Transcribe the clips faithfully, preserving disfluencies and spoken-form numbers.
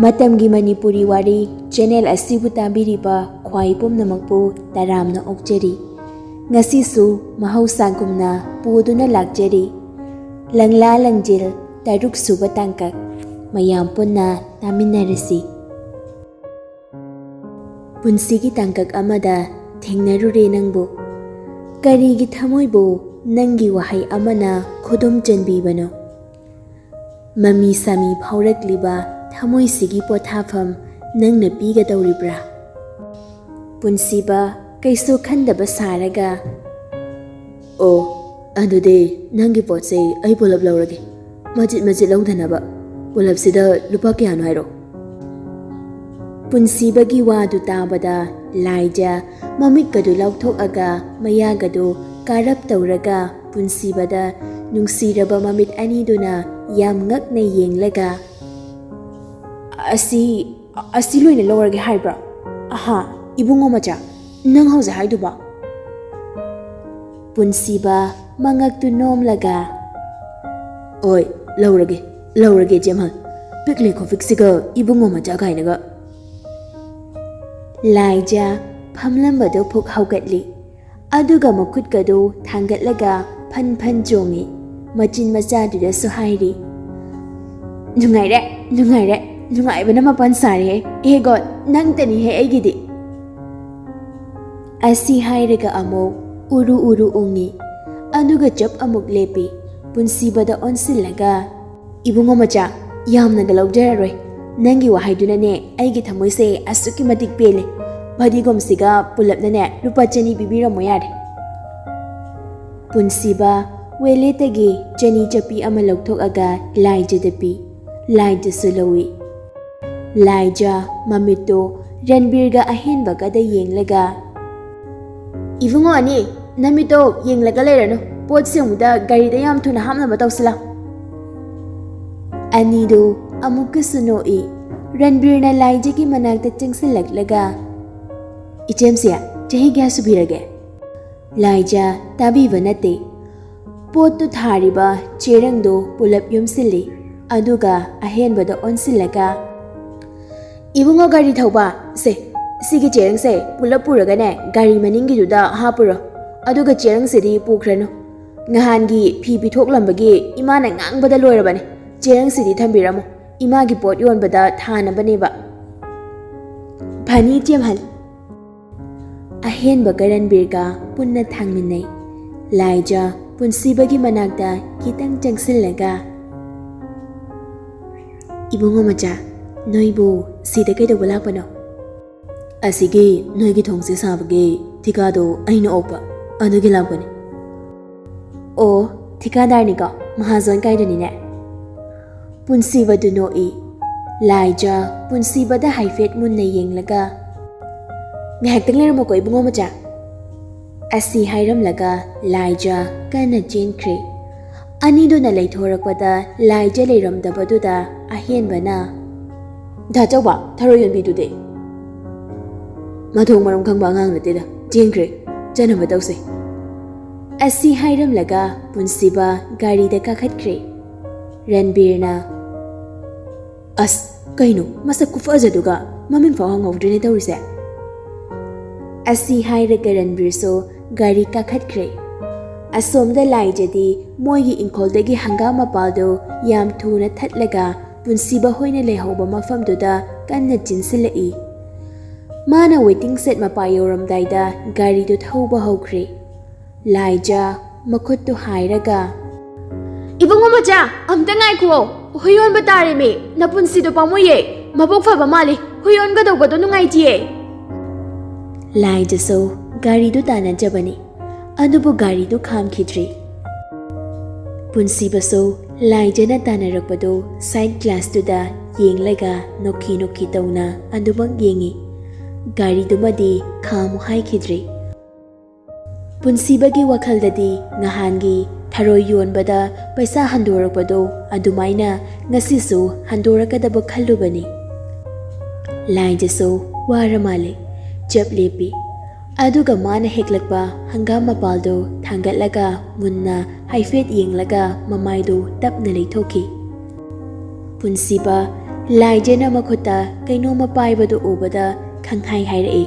ꯃꯇꯝꯒꯤ ꯃꯅꯤꯄꯨꯔꯤ ꯋꯥꯔꯤ ꯆꯦꯅꯦꯜ ꯑꯁꯤꯕꯨ ꯇꯥꯕꯤꯔꯤꯕ ꯈ꯭ꯋꯥꯏ ꯄꯨꯝꯅꯃꯛꯄꯨ ꯇꯔꯥꯝꯅ ꯑꯣꯛꯆꯔꯤ꯫ ꯉꯁꯤꯁꯨ ꯃꯍꯧꯁꯥꯒꯨꯝꯅ ꯄꯨꯗꯨꯅ ꯂꯥꯛꯆꯔꯤ꯫ ꯂꯪꯂꯥ ꯂꯪꯖꯤꯜ ꯇꯔꯨꯛ ꯁꯨꯕ ꯇꯥꯡꯀꯛ꯫ ꯃꯌꯥꯝ ꯄꯨꯟꯅ ꯇꯥꯃꯤꯟꯅꯔꯁꯤ꯫ ꯄꯨꯟꯁꯤꯒꯤ ꯇꯥꯡꯀꯛ ꯑꯃꯗ ꯊꯦꯡꯅꯔꯨꯔꯦ ꯅꯪꯕꯨ꯫ ꯀꯔꯤꯒꯤ ꯊꯃꯣꯏꯕꯨ ꯅꯪꯒꯤ ꯋꯥꯍꯩ ꯑꯃꯅ ꯈꯨꯗꯨꯝ ꯆꯟꯕꯤꯕꯅꯣ? ꯃꯃꯤ ꯁꯥꯃꯤ ꯐꯥꯎꯔꯛꯂꯤꯕ ꯊꯃꯣꯏꯁꯤꯒꯤ ꯄꯣꯊꯥꯐꯝ ꯅꯪꯅ ꯄꯤꯒꯗꯧꯔꯤꯕ꯭ꯔꯥ? ꯄꯨꯟꯁꯤꯕ ꯀꯩꯁꯨ ꯈꯟꯗꯕ ꯁꯥꯔꯒ, "ꯑꯣ, ꯑꯗꯨꯗꯤ ꯅꯪꯒꯤ ꯄꯣꯠꯁꯦ ꯑꯩ ꯄꯨꯂꯞ ꯂꯧꯔꯒꯦ꯫ ꯃꯆꯤꯠ ꯃꯆꯤꯠ ꯂꯧꯗꯅꯕ꯫ ꯄꯨꯂꯞꯁꯤꯗ ꯂꯨꯄꯥ ꯀꯌꯥꯅꯣ ꯍꯥꯏꯔꯣ?" ꯄꯨꯟꯁꯤꯕꯒꯤ ꯋꯥꯗꯨ ꯇꯥꯕꯗ ꯂꯥꯏꯖ ꯃꯃꯤꯠꯀꯗꯨ ꯂꯥꯎꯊꯣꯛꯑꯒ ꯃꯌꯥꯒꯗꯨ ꯀꯥꯔꯞ ꯇꯧꯔꯒ ꯄꯨꯟꯁꯤꯕꯗ ꯅꯨꯡꯁꯤꯔꯕ ꯃꯃꯤꯠ ꯑꯅꯤꯗꯨꯅ ꯌꯥꯝ ꯉꯛꯅ ꯌꯦꯡꯂꯒ, "ꯑꯁꯤ, ꯑꯁꯤ ꯂꯣꯏꯅ ꯂꯧꯔꯒꯦ ꯍꯥꯏꯕ꯭ꯔꯣ? ꯑꯍꯥ, ꯏꯕꯨꯡꯉꯣ ꯃꯆꯥ, ꯅꯪ ꯍꯧꯖꯤꯛ ꯍꯥꯏꯗꯨꯕꯣ?" ꯄꯨꯟꯁꯤꯕ ꯃꯉꯛꯇꯨ ꯅꯣꯝꯂꯒ, "ꯑꯣꯏ, ꯂꯧꯔꯒꯦ, ꯂꯧꯔꯒꯦ, ꯏꯆꯦꯃ꯫ ꯄꯤꯛꯂꯤ ꯈꯨꯄꯤꯛꯁꯤꯒ ꯏꯕꯨꯡꯉꯣ ꯃꯆꯥ ꯀꯥꯏꯅꯒ꯫" ꯂꯥꯏꯖ ꯐꯝꯂꯝꯕꯗꯨ ꯐꯨꯛ ꯍꯧꯒꯠꯂꯤ꯫ ꯑꯗꯨꯒ ꯃꯈꯨꯠꯀꯗꯨ ꯊꯥꯡꯒꯠꯂꯒ ꯐꯟ ꯐꯟ ꯆꯣꯡꯉꯤ꯫ ꯃꯆꯤꯟ ꯃꯆꯥꯗꯨꯗꯁꯨ ꯍꯥꯏꯔꯤ, "ꯅꯨꯡꯉꯥꯏꯔꯦ, ꯅꯨꯡꯉꯥꯏꯔꯦ, ꯅꯨꯡꯉꯥꯏꯕꯅ ꯃꯄꯥꯟ ꯁꯥꯔꯦꯍꯦ꯫ ꯍꯦ ꯒꯣꯗ, ꯅꯪꯇꯅꯤꯍꯦ ꯑꯩꯒꯤꯗꯤ꯫" ꯑꯁꯤ ꯍꯥꯏꯔꯒ ꯑꯃꯨꯛ ꯎꯔꯨ ꯎꯔꯨ ꯎꯪꯉꯤ꯫ ꯑꯗꯨꯒ ꯆꯞ ꯑꯃꯨꯛ ꯂꯦꯞꯄꯤ꯫ ꯄꯨꯟꯁꯤꯕꯗ ꯑꯣꯟꯁꯤꯜꯂꯒ, "ꯏꯕꯨꯡꯉꯣ ꯃꯆꯥ, ꯌꯥꯝꯅꯒ ꯂꯧꯖꯔꯔꯣꯏ꯫ ꯅꯪꯒꯤ ꯋꯥꯍꯩꯗꯨꯅꯅꯦ ꯑꯩꯒꯤ ꯊꯃꯣꯏꯁꯦ ꯑꯁꯨꯛꯀꯤ ꯃꯇꯤꯛ ꯄꯦꯜꯂꯦ꯫ ꯐꯗꯤꯒꯣꯝꯁꯤꯒ ꯄꯨꯂꯞꯅꯅꯦ ꯂꯨꯄꯥ ꯆꯅꯤ ꯄꯤꯕꯤꯔꯝꯃꯣ ꯌꯥꯔꯦ꯫" ꯄꯨꯟꯁꯤꯕ ꯋꯦꯂꯦꯠꯇꯒꯤ ꯆꯅꯤ ꯆꯞꯄꯤ ꯑꯃ ꯂꯧꯊꯣꯛꯑꯒ ꯂꯥꯏꯖꯗ ꯄꯤ꯫ ꯂꯥꯏꯖꯁꯨ ꯂꯧꯏ꯫ ꯂꯥꯏꯖ ꯃꯃꯤꯠꯇꯣ ꯔꯟꯕꯤꯔꯒ ꯑꯍꯦꯟꯕꯒꯗ ꯌꯦꯡꯂꯒ, "ꯏꯕꯨꯡꯉꯣ ꯑꯅꯤ, ꯅꯃꯤꯠꯇꯣ ꯌꯦꯡꯂꯒ ꯂꯩꯔꯅꯨ꯫ ꯄꯣꯠ ꯁꯦꯡꯕꯗ ꯒꯥꯔꯤꯗ ꯌꯥꯝ ꯊꯨꯅ ꯍꯥꯞꯅꯕ ꯇꯧꯁꯤꯜꯂꯣ꯫" ꯑꯅꯤꯗꯨ ꯑꯃꯨꯛꯀꯁꯨ ꯅꯣꯛꯏ꯫ ꯔꯟꯕꯤꯔꯅ ꯂꯥꯏꯖꯒꯤ ꯃꯅꯥꯛꯇ ꯆꯪꯁꯤꯜꯂꯛꯂꯒ, "ꯏꯆꯦꯝꯁꯦ, ꯆꯍꯤ ꯀꯌꯥ ꯁꯨꯕꯤꯔꯒꯦ?" ꯂꯥꯏꯖ ꯇꯥꯕꯤꯕ ꯅꯠꯇꯦ꯫ ꯄꯣꯠꯇꯨ ꯊꯥꯔꯤꯕ ꯆꯦꯔꯪꯗꯨ ꯄꯨꯂꯞ ꯌꯣꯝꯁꯤꯜꯂꯤ꯫ ꯑꯗꯨꯒ ꯑꯍꯦꯟꯕꯗ ꯑꯣꯟꯁꯤꯜꯂꯒ, "ꯏꯕꯨꯡꯉꯣ ꯒꯥꯔꯤ ꯊꯧꯕ, ꯁꯦ, ꯁꯤꯒꯤ ꯆꯦꯔꯪꯁꯦ ꯄꯨꯂꯞ ꯄꯨꯔꯒꯅꯦ ꯒꯥꯔꯤ ꯃꯅꯤꯡꯒꯤꯗꯨꯗ ꯍꯥꯞꯄꯨꯔꯣ꯫ ꯑꯗꯨꯒ ꯆꯦꯔꯪꯁꯤꯗꯤ ꯄꯨꯈ꯭ꯔꯅꯨ꯫ ꯅꯍꯥꯟꯒꯤ ꯐꯤ ꯄꯤꯊꯣꯛꯂꯝꯕꯒꯤ ꯏꯃꯥꯅ ꯉꯥꯡꯕꯗ ꯂꯣꯏꯔꯕꯅꯦ꯫ ꯆꯦꯔꯪꯁꯤꯗꯤ ꯊꯝꯕꯤꯔꯝꯃꯣ, ꯏꯃꯥꯒꯤ ꯄꯣꯠ ꯌꯣꯟꯕꯗ ꯊꯥꯅꯕꯅꯦꯕ꯫" ꯐꯅꯤ ꯏꯆꯦꯝꯍꯜ꯫ ꯑꯍꯦꯟꯕꯒ ꯔꯟꯕꯤꯔꯒ ꯄꯨꯟꯅ ꯊꯥꯡꯃꯤꯟꯅꯩ꯫ ꯂꯥꯏꯖ ꯄꯨꯟꯁꯤꯕꯒꯤ ꯃꯅꯥꯛꯇ ꯈꯤꯇꯪ ꯆꯪꯁꯤꯜꯂꯒ, "ꯏꯕꯨꯡꯉꯣ ꯃꯆꯥ, ꯅꯣꯏꯕꯨ ꯁꯤꯗ ꯀꯩꯗꯧꯕ ꯂꯥꯛꯄꯅꯣ?" "ꯑꯁꯤꯒꯤ ꯅꯣꯏꯒꯤ ꯊꯣꯡꯁꯦ ꯁꯥꯕꯒꯤ ꯊꯤꯀꯥꯗꯣ ꯑꯩꯅ ꯑꯣꯛꯄ, ꯑꯗꯨꯒꯤ ꯂꯥꯛꯄꯅꯤ꯫" "ꯑꯣ, ꯊꯤꯀꯥꯗꯥꯔꯅꯤꯀꯣ, ꯃꯍꯥꯖꯣꯟ ꯀꯥꯏꯗꯨꯅꯤꯅꯦ꯫" ꯄꯨꯟꯁꯤꯕꯗꯨ ꯅꯣꯛꯏ꯫ ꯂꯥꯏꯖ ꯄꯨꯟꯁꯤꯕꯗ ꯍꯥꯏꯐꯦꯠ ꯃꯨꯟꯅ ꯌꯦꯡꯂꯒ, "ꯉꯥꯏꯍꯥꯛꯇꯪ ꯂꯩꯔꯝꯃꯨꯀꯣ ꯏꯕꯨꯡꯉꯣ ꯃꯆꯥ꯫" ꯑꯁꯤ ꯍꯥꯏꯔꯝꯂꯒ ꯂꯥꯏꯖ ꯀꯟꯅ ꯆꯦꯟꯈ꯭ꯔꯦ꯫ ꯑꯅꯤꯗꯨꯅ ꯂꯩꯊꯣꯔꯛꯄꯗ ꯂꯥꯏꯖ ꯂꯩꯔꯝꯗꯕꯗꯨꯗ ꯑꯍꯦꯟꯕꯅ, "ꯙꯥ ꯆꯧꯕ, ꯊꯔꯣꯏ ꯌꯣꯟꯕꯤꯗꯨꯗꯤ?" "ꯃꯊꯣꯡ ꯃꯔꯝ ꯈꯪꯕ ꯑꯉꯥꯡ ꯅꯠꯇꯦꯗ, ꯆꯦꯟꯈ꯭ꯔꯦ, ꯆꯠꯅꯕ ꯇꯧꯁꯦ꯫" ꯑꯁꯤ ꯍꯥꯏꯔꯝꯂꯒ ꯄꯨꯟꯁꯤꯕ ꯒꯥꯔꯤꯗ ꯀꯥꯈꯠꯈ꯭ꯔꯦ꯫ ꯔꯟꯕꯤꯔꯅ, "ꯑꯁ, ꯀꯩꯅꯣ, ꯃꯁꯛ ꯈꯨꯐꯖꯗꯨꯒ ꯃꯃꯤꯡ ꯐꯥꯎ ꯍꯪꯍꯧꯗ꯭ꯔꯦꯅꯦ ꯇꯧꯔꯤꯁꯦ꯫" ꯑꯁꯤ ꯍꯥꯏꯔꯒ ꯔꯟꯕꯤꯔꯁꯨ ꯒꯥꯔꯤ ꯀꯥꯈꯠꯈ꯭ꯔꯦ꯫ ꯑꯁꯣꯝꯗ ꯂꯥꯏꯖꯗꯤ ꯃꯣꯏꯒꯤ ꯏꯪꯈꯣꯜꯗꯒꯤ ꯍꯪꯒꯥꯝ ꯃꯄꯥꯜꯗꯨ ꯌꯥꯝ ꯊꯨꯅ ꯊꯠꯂꯒ ꯄꯨꯟꯁꯤꯕ ꯍꯣꯏꯅ ꯂꯩꯍꯧꯕ ꯃꯐꯝꯗꯨꯗ ꯀꯟꯅ ꯆꯤꯟꯁꯤꯜꯂꯛꯏ꯫ ꯃꯥꯅ ꯋꯦꯇꯤꯡ ꯁꯦꯠ ꯃꯄꯥ ꯌꯧꯔꯝꯗꯥꯏꯗ ꯒꯥꯔꯤꯗꯨ ꯊꯧꯕ ꯍꯧꯈ꯭ꯔꯦ꯫ ꯂꯥꯏꯖ ꯃꯈꯨꯠꯇꯨ ꯍꯥꯏꯔꯒ, "ꯏꯕꯨꯡꯉꯣ ꯃꯆꯥ, ꯑꯝꯇ ꯉꯥꯏꯈꯨꯑꯣ, ꯍꯨꯏ ꯑꯣꯟꯕ ꯇꯥꯔꯦꯃꯤ, ꯅꯄꯨꯟꯁꯤꯗꯣ ꯄꯥꯝꯃꯨꯏꯌꯦ, ꯃꯕꯨꯛ ꯐꯕ ꯃꯥꯜꯂꯤ, ꯍꯨꯏ ꯑꯣꯟꯒꯗꯧꯕꯗꯣ ꯅꯨꯡꯉꯥꯏꯇꯤꯌꯦ꯫" ꯂꯥꯏꯖꯁꯨ ꯒꯥꯔꯤꯗꯨ ꯇꯥꯟꯅꯖꯕꯅꯤ, ꯑꯗꯨꯕꯨ ꯒꯥꯔꯤꯗꯨ ꯈꯥꯝꯈꯤꯗ꯭ꯔꯤ꯫ ꯄꯨꯟꯁꯤꯕꯁꯨ ꯂꯥꯏꯖꯅ ꯇꯥꯟꯅꯔꯛꯄꯗꯨ ꯁꯥꯏꯠ ꯒ꯭ꯂꯥꯁꯇꯨꯗ ꯌꯦꯡꯂꯒ ꯅꯣꯛꯈꯤ ꯅꯣꯛꯈꯤ ꯇꯧꯅ ꯑꯗꯨꯃꯛ ꯌꯦꯡꯉꯤ꯫ ꯒꯥꯔꯤꯗꯨꯃꯗꯤ ꯈꯥꯝꯃꯨ ꯍꯥꯏꯈꯤꯗ꯭ꯔꯤ꯫ ꯄꯨꯟꯁꯤꯕꯒꯤ ꯋꯥꯈꯜꯗꯗꯤ ꯉꯍꯥꯟꯒꯤ ꯊꯔꯣꯏ ꯌꯣꯟꯕꯗ ꯄꯩꯁꯥ ꯍꯟꯗꯣꯔꯛꯄꯗꯣ ꯑꯗꯨꯃꯥꯏꯅ ꯉꯁꯤꯁꯨ ꯍꯟꯗꯣꯔꯛꯀꯗꯕ ꯈꯜꯂꯨꯕꯅꯤ꯫ ꯂꯥꯏꯖꯁꯨ ꯋꯥꯔ ꯃꯥꯜꯂꯦ, ꯆꯞ ꯂꯦꯞꯄꯤ꯫ ꯑꯗꯨꯒ ꯃꯥꯅ ꯍꯦꯛꯂꯛꯄ ꯍꯪꯒꯥꯝ ꯃꯄꯥꯜꯗꯨ ꯊꯥꯡꯒꯠꯂꯒ ꯃꯨꯟꯅ ꯍꯥꯏꯐꯦꯠ ꯌꯦꯡꯂꯒ ꯃꯃꯥꯏꯗꯨ ꯇꯞꯅ ꯂꯩꯊꯣꯛꯈꯤ꯫ ꯄꯨꯟꯁꯤꯕ ꯂꯥꯏꯖꯅ ꯃꯈꯨꯠꯇ ꯀꯩꯅꯣꯝꯃ ꯄꯥꯏꯕꯗꯨ ꯎꯕꯗ ꯈꯪꯍꯥꯏ ꯍꯥꯏꯔꯛꯏ꯫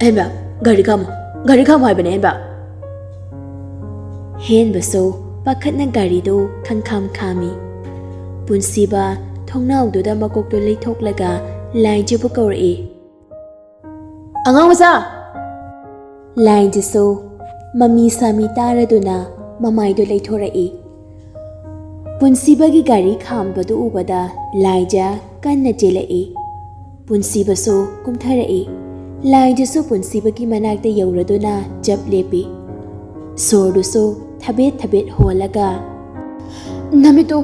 "ꯑꯍꯦꯟꯕ, ꯒꯥꯔꯤ ꯈꯥꯝꯃꯣ, ꯒꯥꯔꯤ ꯈꯥꯝꯃꯣ ꯍꯥꯏꯕꯅꯦ, ꯑꯍꯦꯟꯕ!" ꯍꯦꯟꯕꯁꯨ ꯄꯥꯈꯠꯅ ꯒꯥꯔꯤꯗꯨ ꯈꯪꯈꯥꯝ ꯈꯥꯝꯃꯤ꯫ ꯄꯨꯟꯁꯤꯕ ꯊꯣꯡꯅꯥꯎꯗꯨꯗ ꯃꯀꯣꯛꯇꯨ ꯂꯩꯊꯣꯛꯂꯒ ꯂꯥꯏꯖꯕꯨ ꯀꯧꯔꯛꯏ꯫ "ꯑꯉꯥꯡ ꯃꯆꯥ!" ꯂꯥꯏꯖꯁꯨ ꯃꯃꯤ ꯁꯥꯃꯤ ꯇꯥꯔꯗꯨꯅ ꯃꯃꯥꯏꯗꯨ ꯂꯩꯊꯣꯔꯛꯏ꯫ ꯄꯨꯟꯁꯤꯕꯒꯤ ꯒꯥꯔꯤ ꯈꯥꯝꯕꯗꯨ ꯎꯕꯗ ꯂꯥꯏꯖ ꯀꯟꯅ ꯆꯦꯜꯂꯛꯏ꯫ ꯄꯨꯟꯁꯤꯕꯁꯨ ꯀꯨꯝꯊꯔꯛꯏ꯫ ꯂꯥꯏꯖꯁꯨ ꯄꯨꯟꯁꯤꯕꯒꯤ ꯃꯅꯥꯛꯇ ꯌꯧꯔꯗꯨꯅ ꯆꯞ ꯂꯦꯞꯄꯤ꯫ ꯁꯣꯔꯗꯨꯁꯨ ꯊꯕꯦꯠ ꯊꯕꯦꯠ ꯍꯣꯜꯂꯒ, "ꯅꯃꯤꯠꯇꯨ,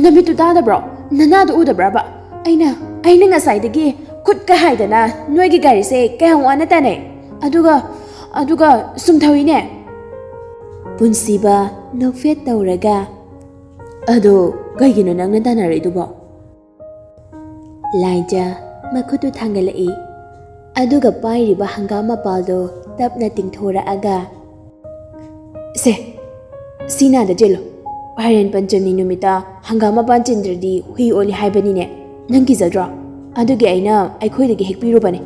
ꯅꯃꯤꯠꯇꯨ ꯇꯥꯗꯕ꯭ꯔꯣ? ꯅꯅꯥꯗꯨ ꯎꯗꯕ꯭ꯔꯕ? ꯑꯩꯅ, ꯑꯩꯅ ꯉꯁꯥꯏꯗꯒꯤ ꯈꯨꯠꯀ ꯍꯥꯏꯗꯅ ꯅꯣꯏꯒꯤ ꯒꯥꯔꯤꯁꯦ ꯀꯌꯥꯝ ꯋꯥꯅ ꯇꯥꯟꯅꯩ꯫ ꯑꯗꯨꯒ, ꯑꯗꯨꯒ ꯁꯨꯝ ꯊꯧꯏꯅꯦ!" ꯄꯨꯟꯁꯤꯕ ꯅꯣꯛꯐꯦꯠ ꯇꯧꯔꯒ, "ꯑꯗꯣ ꯀꯩꯒꯤꯅꯣ ꯅꯪꯅ ꯇꯥꯟꯅꯔꯛꯏꯗꯨꯕꯣ?" ꯂꯥꯏꯖ ꯃꯈꯨꯠꯇꯨ ꯊꯥꯡꯒꯠꯂꯛꯏ꯫ ꯑꯗꯨꯒ ꯄꯥꯏꯔꯤꯕ ꯍꯪꯒꯥꯝ ꯃꯄꯥꯜꯗꯣ ꯇꯞꯅ ꯇꯤꯡꯊꯣꯔꯛꯑꯒ, "ꯁꯦ, ꯁꯤ ꯅꯥꯗ ꯆꯦꯜꯂꯨ꯫ ꯍꯔꯦꯟ ꯄꯟꯆꯃꯤ ꯅꯨꯃꯤꯠꯇ ꯍꯪꯒꯥꯝ ꯃꯄꯥꯟ ꯆꯤꯟꯗ꯭ꯔꯗꯤ ꯍꯨꯏ ꯑꯣꯜꯂꯤ ꯍꯥꯏꯕꯅꯤꯅꯦ꯫ ꯅꯪ ꯀꯤꯖꯗ꯭ꯔꯣ? ꯑꯗꯨꯒꯤ ꯑꯩꯅ ꯑꯩꯈꯣꯏꯗꯒꯤ ꯍꯦꯛꯄꯤꯔꯨꯕꯅꯦ꯫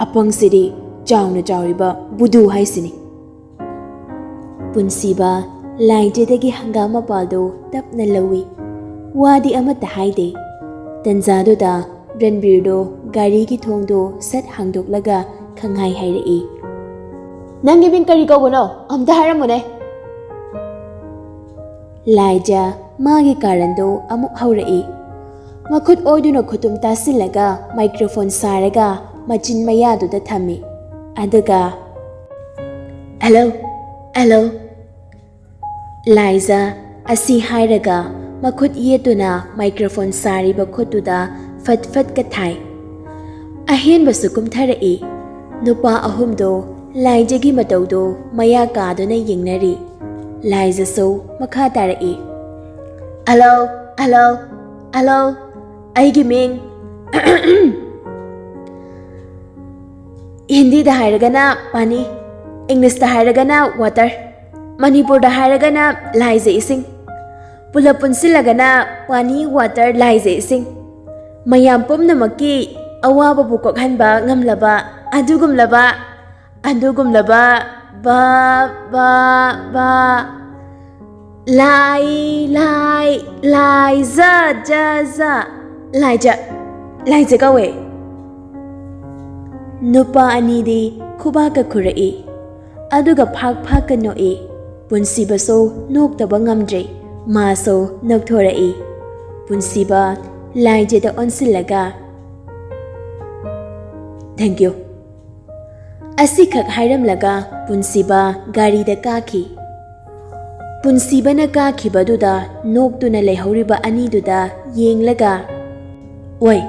ꯑꯄꯪꯁꯤꯗꯤ ꯆꯥꯎꯅ ꯆꯥꯎꯔꯤꯕ ꯕꯨꯗꯨ ꯍꯥꯏꯁꯤꯅꯤ꯫" ꯄꯨꯟꯁꯤꯕ ꯂꯥꯏꯖꯗꯒꯤ ꯍꯪꯒꯥꯝ ꯃꯄꯥꯜꯗꯨ ꯇꯞꯅ ꯂꯧꯏ꯫ ꯋꯥꯗꯤ ꯑꯃꯠꯇ ꯍꯥꯏꯗꯦ꯫ ꯇꯟꯖꯥꯗꯨꯗ ꯔꯟꯕꯤꯔꯗꯣ ꯒꯥꯔꯤꯒꯤ ꯊꯣꯡꯗꯣ ꯁꯠ ꯍꯥꯡꯗꯣꯛꯂꯒ ꯈꯪꯍꯥꯏ ꯍꯥꯏꯔꯛꯏ꯫ "ꯅꯪꯒꯤ ꯃꯤꯡ ꯀꯔꯤ ꯀꯧꯕꯅꯣ? ꯑꯝꯇ ꯍꯥꯏꯔꯝꯃꯨꯅꯦ!" ꯂꯥꯏꯖ ꯃꯥꯒꯤ ꯀꯥꯔꯟꯗꯣ ꯑꯃꯨꯛ ꯍꯧꯔꯛꯏ꯫ ꯃꯈꯨꯠ ꯑꯣꯏꯗꯨꯅ ꯈꯨꯇꯨꯝ ꯇꯥꯁꯤꯜꯂꯒ ꯃꯥꯏꯀ꯭ꯔꯣꯐꯣꯟ ꯁꯥꯔꯒ ꯃꯆꯤꯟ ꯃꯌꯥꯗꯨꯗ ꯊꯝꯃꯤ꯫ ꯑꯗꯨꯒ, "ꯍꯜꯂꯣ, ꯍꯜꯂꯣ!" ꯂꯥꯏꯖ ꯑꯁꯤ ꯍꯥꯏꯔꯒ ꯃꯈꯨꯠ ꯌꯦꯠꯇꯨꯅ ꯃꯥꯏꯀ꯭ꯔꯣꯐꯣꯟ ꯁꯥꯔꯤꯕ ꯈꯨꯠꯇꯨꯗ ꯐꯠ ꯐꯠꯀ ꯊꯥꯏ꯫ ꯑꯍꯦꯟꯕꯁꯨ ꯀꯨꯝꯊꯔꯛꯏ꯫ ꯅꯨꯄꯥ ꯑꯍꯨꯝꯗꯣ ꯂꯥꯏꯖꯒꯤ ꯃꯇꯧꯗꯣ ꯃꯌꯥ ꯀꯥꯗꯨꯅ ꯌꯦꯡꯅꯔꯤ꯫ ꯂꯥꯏꯖꯁꯨ ꯃꯈꯥ ꯇꯥꯔꯛꯏ꯫ "Hello, hello, hello! ꯑꯩꯒꯤ ꯃꯤꯡ" ꯍꯤꯟꯗꯤꯗ ꯍꯥꯏꯔꯒꯅ ꯄꯥꯅꯤ, ꯏꯪꯂꯤꯁꯇ ꯍꯥꯏꯔꯒꯅ ꯋꯥꯇꯔ, ꯃꯅꯤꯄꯨꯔꯗ ꯍꯥꯏꯔꯒꯅ ꯂꯥꯏꯖ ꯏꯁꯤꯡ꯫ ꯄꯨꯂꯞ ꯄꯨꯟꯁꯤꯜꯂꯒꯅ ꯄꯥꯅꯤ, ꯋꯥꯇꯔ, ꯂꯥꯏꯖ ꯏꯁꯤꯡ꯫ ꯃꯌꯥꯝ ꯄꯨꯝꯅꯃꯛꯀꯤ ꯑꯋꯥꯕꯕꯨ ꯀꯣꯛꯍꯟꯕ ꯉꯝꯂꯕ ꯑꯗꯨꯒꯨꯝꯂꯕ, ꯑꯗꯨꯒꯨꯝꯂꯕ, ꯕ, ꯕ, ꯕ, ꯂꯥꯏ, ꯂꯥꯏ, ꯂꯥꯏꯖ, ꯖ, ꯖ, ꯂꯥꯏꯖ, ꯂꯥꯏꯖ ꯀꯧꯋꯦ꯫ ꯅꯨꯄꯥ ꯑꯅꯤꯗꯤ ꯈꯨꯕꯥꯛꯀ ꯈꯨꯔꯛꯏ꯫ ꯑꯗꯨꯒ ꯐꯥꯛ ꯐꯥꯛꯀ ꯅꯣꯛꯏ꯫ ꯄꯨꯟꯁꯤꯕꯁꯨ ꯅꯣꯛꯇꯕ ꯉꯝꯗ꯭ꯔꯦ꯫ ꯃꯥꯁꯨ ꯅꯣꯛꯊꯣꯔꯛꯏ꯫ ꯄꯨꯟꯁꯤꯕ ꯂꯥꯏꯖꯗ ꯑꯣꯟꯁꯤꯜꯂꯒ, "Thank you" ꯑꯁꯤꯈꯛ ꯍꯥꯏꯔꯝꯂꯒ ꯄꯨꯟꯁꯤꯕ ꯒꯥꯔꯤꯗ ꯀꯥꯈꯤ꯫ ꯄꯨꯟꯁꯤꯕꯅ ꯀꯥꯈꯤꯕꯗꯨꯗ ꯅꯣꯛꯇꯨꯅ ꯂꯩꯍꯧꯔꯤꯕ ꯑꯅꯤꯗꯨꯗ ꯌꯦꯡꯂꯒ, "ꯑꯣꯏ,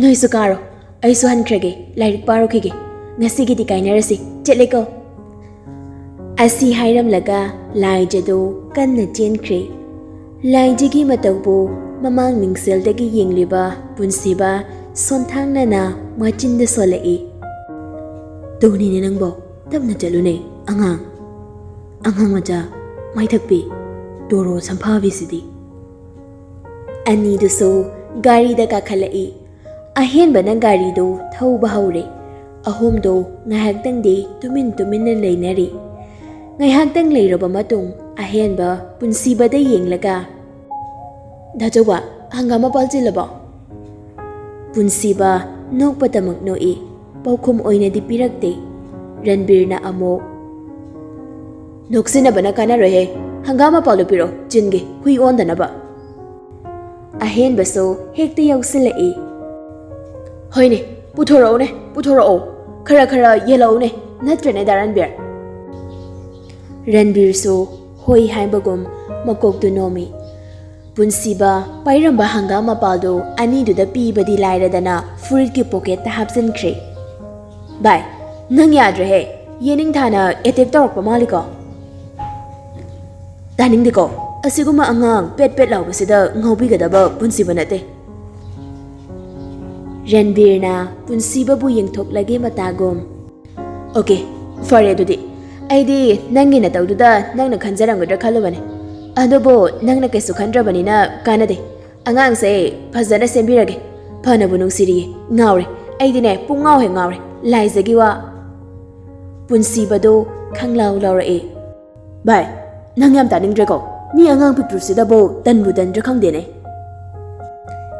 ꯅꯣꯏꯁꯨ ꯀꯥꯔꯣ, ꯑꯩꯁꯨ ꯍꯟꯈ꯭ꯔꯒꯦ, ꯂꯥꯏꯔꯤꯛ ꯄꯥꯔꯨꯈꯤꯒꯦ꯫ ꯉꯁꯤꯒꯤꯗꯤ ꯀꯥꯏꯅꯔꯁꯤ, ꯆꯠꯂꯦꯀꯣ?" ꯑꯁꯤ ꯍꯥꯏꯔꯝꯂꯒ ꯂꯥꯏꯖꯗꯨ ꯀꯟꯅ ꯆꯦꯟꯈ꯭ꯔꯦ꯫ ꯂꯥꯏꯖꯒꯤ ꯃꯇꯧꯕꯨ ꯃꯃꯥꯡ ꯃꯤꯡꯁꯦꯜꯗꯒꯤ ꯌꯦꯡꯂꯤꯕ ꯄꯨꯟꯁꯤꯕ ꯁꯣꯟꯊꯥꯡꯅꯅ ꯃꯆꯤꯟꯗ ꯁꯣꯜꯂꯛꯏ꯫ "ꯇꯧꯅꯤꯅꯦ ꯅꯪꯕꯣ, ꯇꯞꯅ ꯆꯠꯂꯨꯅꯦ ꯑꯉꯥꯡ꯫ ꯑꯉꯥꯡ ꯃꯆꯥ, ꯃꯥꯏꯊꯛꯄꯤ, ꯇꯣꯔꯣ ꯁꯝꯐꯥꯕꯤꯁꯤꯗꯤ꯫" ꯑꯅꯤꯗꯨꯁꯨ ꯒꯥꯔꯤꯗ ꯀꯥꯈꯠꯂꯛꯏ꯫ ꯑꯍꯦꯟꯕꯅ ꯒꯥꯔꯤꯗꯨ ꯊꯧꯕ ꯍꯧꯔꯦ꯫ ꯑꯍꯨꯝꯗꯨ ꯉꯥꯏꯍꯥꯛꯇꯪꯗꯤ ꯇꯨꯃꯤꯟ ꯇꯨꯃꯤꯟꯅ ꯂꯩꯅꯔꯤ꯫ ꯉꯥꯏꯍꯥꯛꯇꯪ ꯂꯩꯔꯕ ꯃꯇꯨꯡ ꯑꯍꯦꯟꯕ ꯄꯨꯟꯁꯤꯕꯗ ꯌꯦꯡꯂꯒ, "ꯗꯥꯆꯧꯕ, ꯍꯪꯒꯥꯝ ꯃꯄꯥꯜ ꯆꯤꯜꯂꯕꯣ?" ꯄꯨꯟꯁꯤꯕ ꯅꯣꯛꯄꯇꯃꯛ ꯅꯣꯛꯏ꯫ ꯄꯥꯎꯈꯨꯝ ꯑꯣꯏꯅꯗꯤ ꯄꯤꯔꯛꯇꯦ꯫ ꯔꯟꯕꯤꯔꯅ ꯑꯃꯨꯛ, "ꯅꯣꯛꯁꯤꯟꯅꯕꯅ ꯀꯥꯟꯅꯔꯣꯏꯍꯦ꯫ ꯍꯪꯒꯥꯝ ꯃꯄꯥꯜꯗꯨ ꯄꯤꯔꯛꯑꯣ, ꯆꯤꯟꯒꯦ, ꯍꯨꯏ ꯑꯣꯟꯗꯅꯕ꯫" ꯑꯍꯦꯟꯕꯁꯨ ꯍꯦꯛꯇ ꯌꯥꯎꯁꯤꯜꯂꯛꯏ꯫ "ꯍꯣꯏꯅꯦ, ꯄꯨꯊꯣꯔꯛꯎꯅꯦ, ꯄꯨꯊꯣꯔꯛꯑꯣ꯫ ꯈꯔ ꯈꯔ ꯌꯦꯜꯂꯛꯎꯅꯦ, ꯅꯠꯇ꯭ꯔꯅꯦ ꯗꯥ ꯔꯟꯕꯤꯔ?" ꯔꯟꯕꯤꯔꯁꯨ ꯍꯣꯏ ꯍꯥꯏꯕꯒꯨꯝ ꯃꯀꯣꯛꯇꯨ ꯅꯣꯝꯃꯤ꯫ ꯄꯨꯟꯁꯤꯕ ꯄꯥꯏꯔꯝꯕ ꯍꯪꯒꯥꯝ ꯃꯄꯥꯜꯗꯨ ꯑꯅꯤꯗꯨꯗ ꯄꯤꯕꯗꯤ ꯂꯥꯏꯔꯗꯅ ꯐꯨꯔꯤꯠꯀꯤ ꯄꯣꯀꯦꯠꯇ ꯍꯥꯞꯆꯤꯟꯈ꯭ꯔꯦ꯫ "ꯚꯥꯏ, ꯅꯪ ꯌꯥꯗ꯭ꯔꯦꯍꯦ꯫ ꯌꯦꯅꯤꯡꯊꯥꯅ ꯑꯦꯇꯦꯛ ꯇꯧꯔꯛꯄ ꯃꯥꯜꯂꯤꯀꯣ?" "ꯇꯥꯅꯤꯡꯗꯦꯀꯣ꯫ ꯑꯁꯤꯒꯨꯝꯕ ꯑꯉꯥꯡ ꯄꯦꯠ ꯄꯦꯠ ꯂꯥꯎꯕꯁꯤꯗ ꯉꯥꯎꯕꯤꯒꯗꯕ ꯄꯨꯟꯁꯤꯕ ꯅꯠꯇꯦ꯫" ꯔꯟꯕꯤꯔꯅ ꯄꯨꯟꯁꯤꯕꯕꯨ ꯌꯦꯡꯊꯣꯛꯂꯒꯦ ꯃꯇꯥꯒꯨꯝ, "ꯑꯣꯀꯦ, ꯐꯔꯦ ꯑꯗꯨꯗꯤ꯫ ꯑꯩꯗꯤ ꯅꯪꯒꯤ ꯅꯇꯧꯗꯨꯗ ꯅꯪꯅ ꯈꯟꯖꯔꯝꯒꯗ꯭ꯔꯥ ꯈꯜꯂꯨꯕꯅꯦ꯫ ꯑꯗꯨꯕꯨ ꯅꯪꯅ ꯀꯩꯁꯨ ꯈꯟꯗ꯭ꯔꯕꯅꯤꯅ ꯀꯥꯟꯅꯗꯦ꯫ ꯑꯉꯥꯡꯁꯦ ꯐꯖꯅ ꯁꯦꯝꯕꯤꯔꯒꯦ꯫ ꯐꯅꯕꯨ ꯅꯨꯡꯁꯤꯔꯤꯌꯦ꯫ ꯉꯥꯎꯔꯦ꯫ ꯑꯩꯗꯤꯅꯦ, ꯄꯨꯡ ꯉꯥꯎ ꯍꯦꯛ ꯉꯥꯎꯔꯦ꯫ ꯂꯥꯏꯖꯒꯤ ꯋꯥ꯫ ꯄꯨꯟꯁꯤꯕꯗꯣ ꯈꯪꯂꯥꯎ ꯂꯥꯎꯔꯛꯑꯦ꯫ ꯚꯥꯏ, ꯅꯪ ꯌꯥꯝ ꯇꯥꯅꯤꯡꯗ꯭ꯔꯦꯀꯣ꯫ ꯃꯤ ꯑꯉꯥꯡ ꯄꯤꯛꯇ꯭ꯔꯨꯁꯤꯗꯕꯨ ꯇꯟꯕꯨ ꯇꯟꯗ꯭ꯔꯥ ꯈꯪꯗꯦꯅꯦ꯫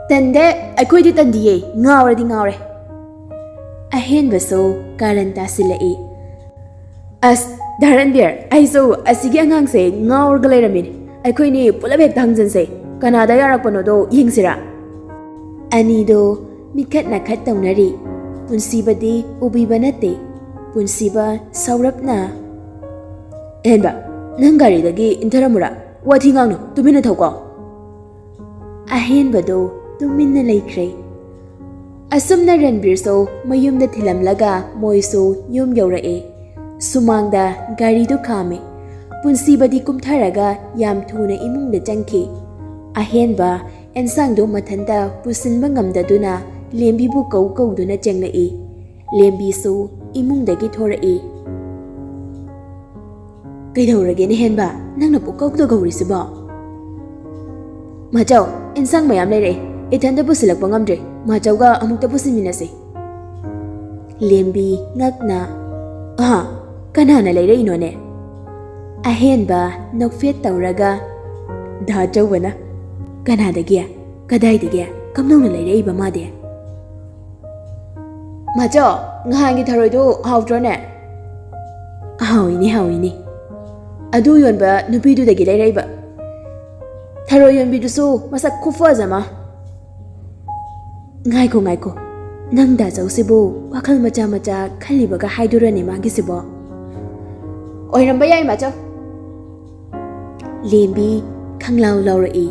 ꯇꯟꯗꯦ, ꯑꯩꯈꯣꯏꯗꯤ ꯇꯟꯗꯤꯌꯦ꯫ ꯉꯥꯎꯔꯗꯤ ꯉꯥꯎꯔꯦ꯫ ꯑꯍꯦꯟꯕꯁꯨ ꯀꯥꯔꯟ ꯇꯥꯁꯤꯜꯂꯛꯏ꯫ ꯑꯁ, ꯙꯔꯟꯕꯤꯔ, ꯑꯩꯁꯨ ꯑꯁꯤꯒꯤ ꯑꯉꯥꯡꯁꯦ ꯉꯥꯎꯔꯒ ꯂꯩꯔꯝꯃꯤꯅꯦ꯫ ꯑꯩꯈꯣꯏꯅꯤ ꯄꯨꯂꯞ ꯍꯦꯛꯇ ꯍꯪꯖꯟꯁꯦ꯫ ꯀꯅꯥꯗ ꯌꯥꯔꯛꯄꯅꯣꯗꯣ ꯌꯦꯡꯁꯤꯔꯥ? ꯑꯅꯤꯗꯣ ꯃꯤꯈꯠ ꯅꯥꯈꯠ ꯇꯧꯅꯔꯤ꯫ ꯄꯨꯟꯁꯤꯕꯗꯤ ꯎꯕꯤꯕ ꯅꯠꯇꯦ꯫ ꯄꯨꯟꯁꯤꯕ ꯁꯧꯔꯞꯅ, "ꯑꯍꯦꯟꯕ, ꯅꯪ ꯒꯥꯔꯤꯗꯒꯤ ꯏꯟꯊꯔꯝꯃꯨꯔꯥ? ꯋꯥꯊꯤ ꯉꯥꯡꯅꯨ, ꯇꯨꯃꯤꯟꯅ ꯊꯧꯀꯣ"꯫ ꯑꯍꯦꯟꯕꯗꯣ ꯇꯨꯃꯤꯟꯅ ꯂꯩꯈ꯭ꯔꯦ꯫ ꯑꯁꯨꯝꯅ ꯔꯟꯕꯤꯔꯁꯨ ꯃꯌꯨꯝꯗ ꯊꯤꯜꯂꯝꯂꯒ ꯃꯣꯏꯁꯨ ꯌꯨꯝ ꯌꯧꯔꯛꯑꯦ꯫ ꯁꯨꯃꯥꯡꯗ ꯒꯥꯔꯤꯗꯨ ꯈꯥꯝꯃꯦ꯫ ꯄꯨꯟꯁꯤꯕꯗꯤ ꯀꯨꯝꯊꯔꯒ ꯌꯥꯝ ꯊꯨꯅ ꯏꯃꯨꯡꯗ ꯆꯪꯈꯤ꯫ ꯑꯍꯦꯟꯕ ꯑꯦꯟꯁꯥꯡꯗꯨ ꯃꯊꯟꯇ ꯄꯨꯁꯤꯟꯕ ꯉꯝꯗꯗꯨꯅ ꯂꯦꯝꯕꯤꯕꯨ ꯀꯧ ꯀꯧꯗꯨꯅ ꯆꯦꯡꯂꯛꯏ꯫ ꯂꯦꯝꯕꯤꯁꯨ ꯏꯃꯨꯡꯗꯒꯤ ꯊꯣꯔꯛꯏ꯫ "ꯀꯩꯗꯧꯔꯒꯦꯅꯦ ꯍꯦꯟꯕ, ꯅꯪꯅ ꯄꯨꯀꯧꯗ ꯀꯧꯔꯤꯁꯤꯕꯣ?" "ꯃꯥꯆꯧ, ꯏꯟꯁꯥꯡ ꯃꯌꯥꯝ ꯂꯩꯔꯛꯑꯦ, ꯏꯊꯟꯇ ꯄꯨꯁꯤꯜꯂꯛꯄ ꯉꯝꯗ꯭ꯔꯦ, ꯃꯥꯆꯧꯒ ꯑꯃꯨꯛꯇ ꯄꯨꯁꯤꯟꯃꯤꯟꯅꯁꯤ"꯫ ꯂꯦꯝꯕꯤ ꯉꯛꯅ, "ꯑꯍ, ꯀꯅꯥꯅ ꯂꯩꯔꯛꯏꯅꯣꯅꯦ?" ꯑꯍꯦꯟꯕ ꯅꯣꯛꯐꯦꯠ ꯇꯧꯔꯒ, "ꯗꯥ ꯑꯆꯧꯕꯅ"꯫ "ꯀꯅꯥꯗꯒꯤ? ꯀꯗꯥꯏꯗꯒꯤ? ꯀꯝꯗꯧꯅ ꯂꯩꯔꯛꯏꯕ ꯃꯥꯗꯤ?" "ꯃꯥꯆꯧ, ꯉꯍꯥꯟꯒꯤ ꯊꯔꯣꯏꯗꯨ ꯍꯥꯎꯇ꯭ꯔꯣꯅꯦ?" "ꯍꯥꯎꯏꯅꯦ, ꯍꯥꯎꯏꯅꯦ꯫ ꯑꯗꯨ ꯌꯣꯟꯕ ꯅꯨꯄꯤꯗꯨꯗꯒꯤ ꯂꯩꯔꯛꯏꯕ꯫ ꯊꯔꯣꯏ ꯌꯣꯟꯕꯤꯗꯨꯁꯨ ꯃꯁꯛ ꯈꯨꯐꯖ ꯑꯃ"꯫ "ꯉꯥꯏꯈꯣ, ꯉꯥꯏꯈꯣ꯫ ꯅꯪ ꯗꯥꯆꯧꯁꯤꯕꯨ ꯋꯥꯈꯜ ꯃꯆꯥ ꯃꯆꯥ ꯈꯜꯂꯤꯕꯒ ꯍꯥꯏꯗꯨꯔꯅꯦ ꯃꯥꯒꯤꯁꯤꯕꯣ?" "ꯑꯣꯏꯔꯝꯕ ꯌꯥꯏ, ꯃꯥꯆꯧ"꯫ ꯂꯦꯝꯕꯤ ꯈꯪꯂꯥꯎ ꯂꯥꯎꯔꯛꯏ꯫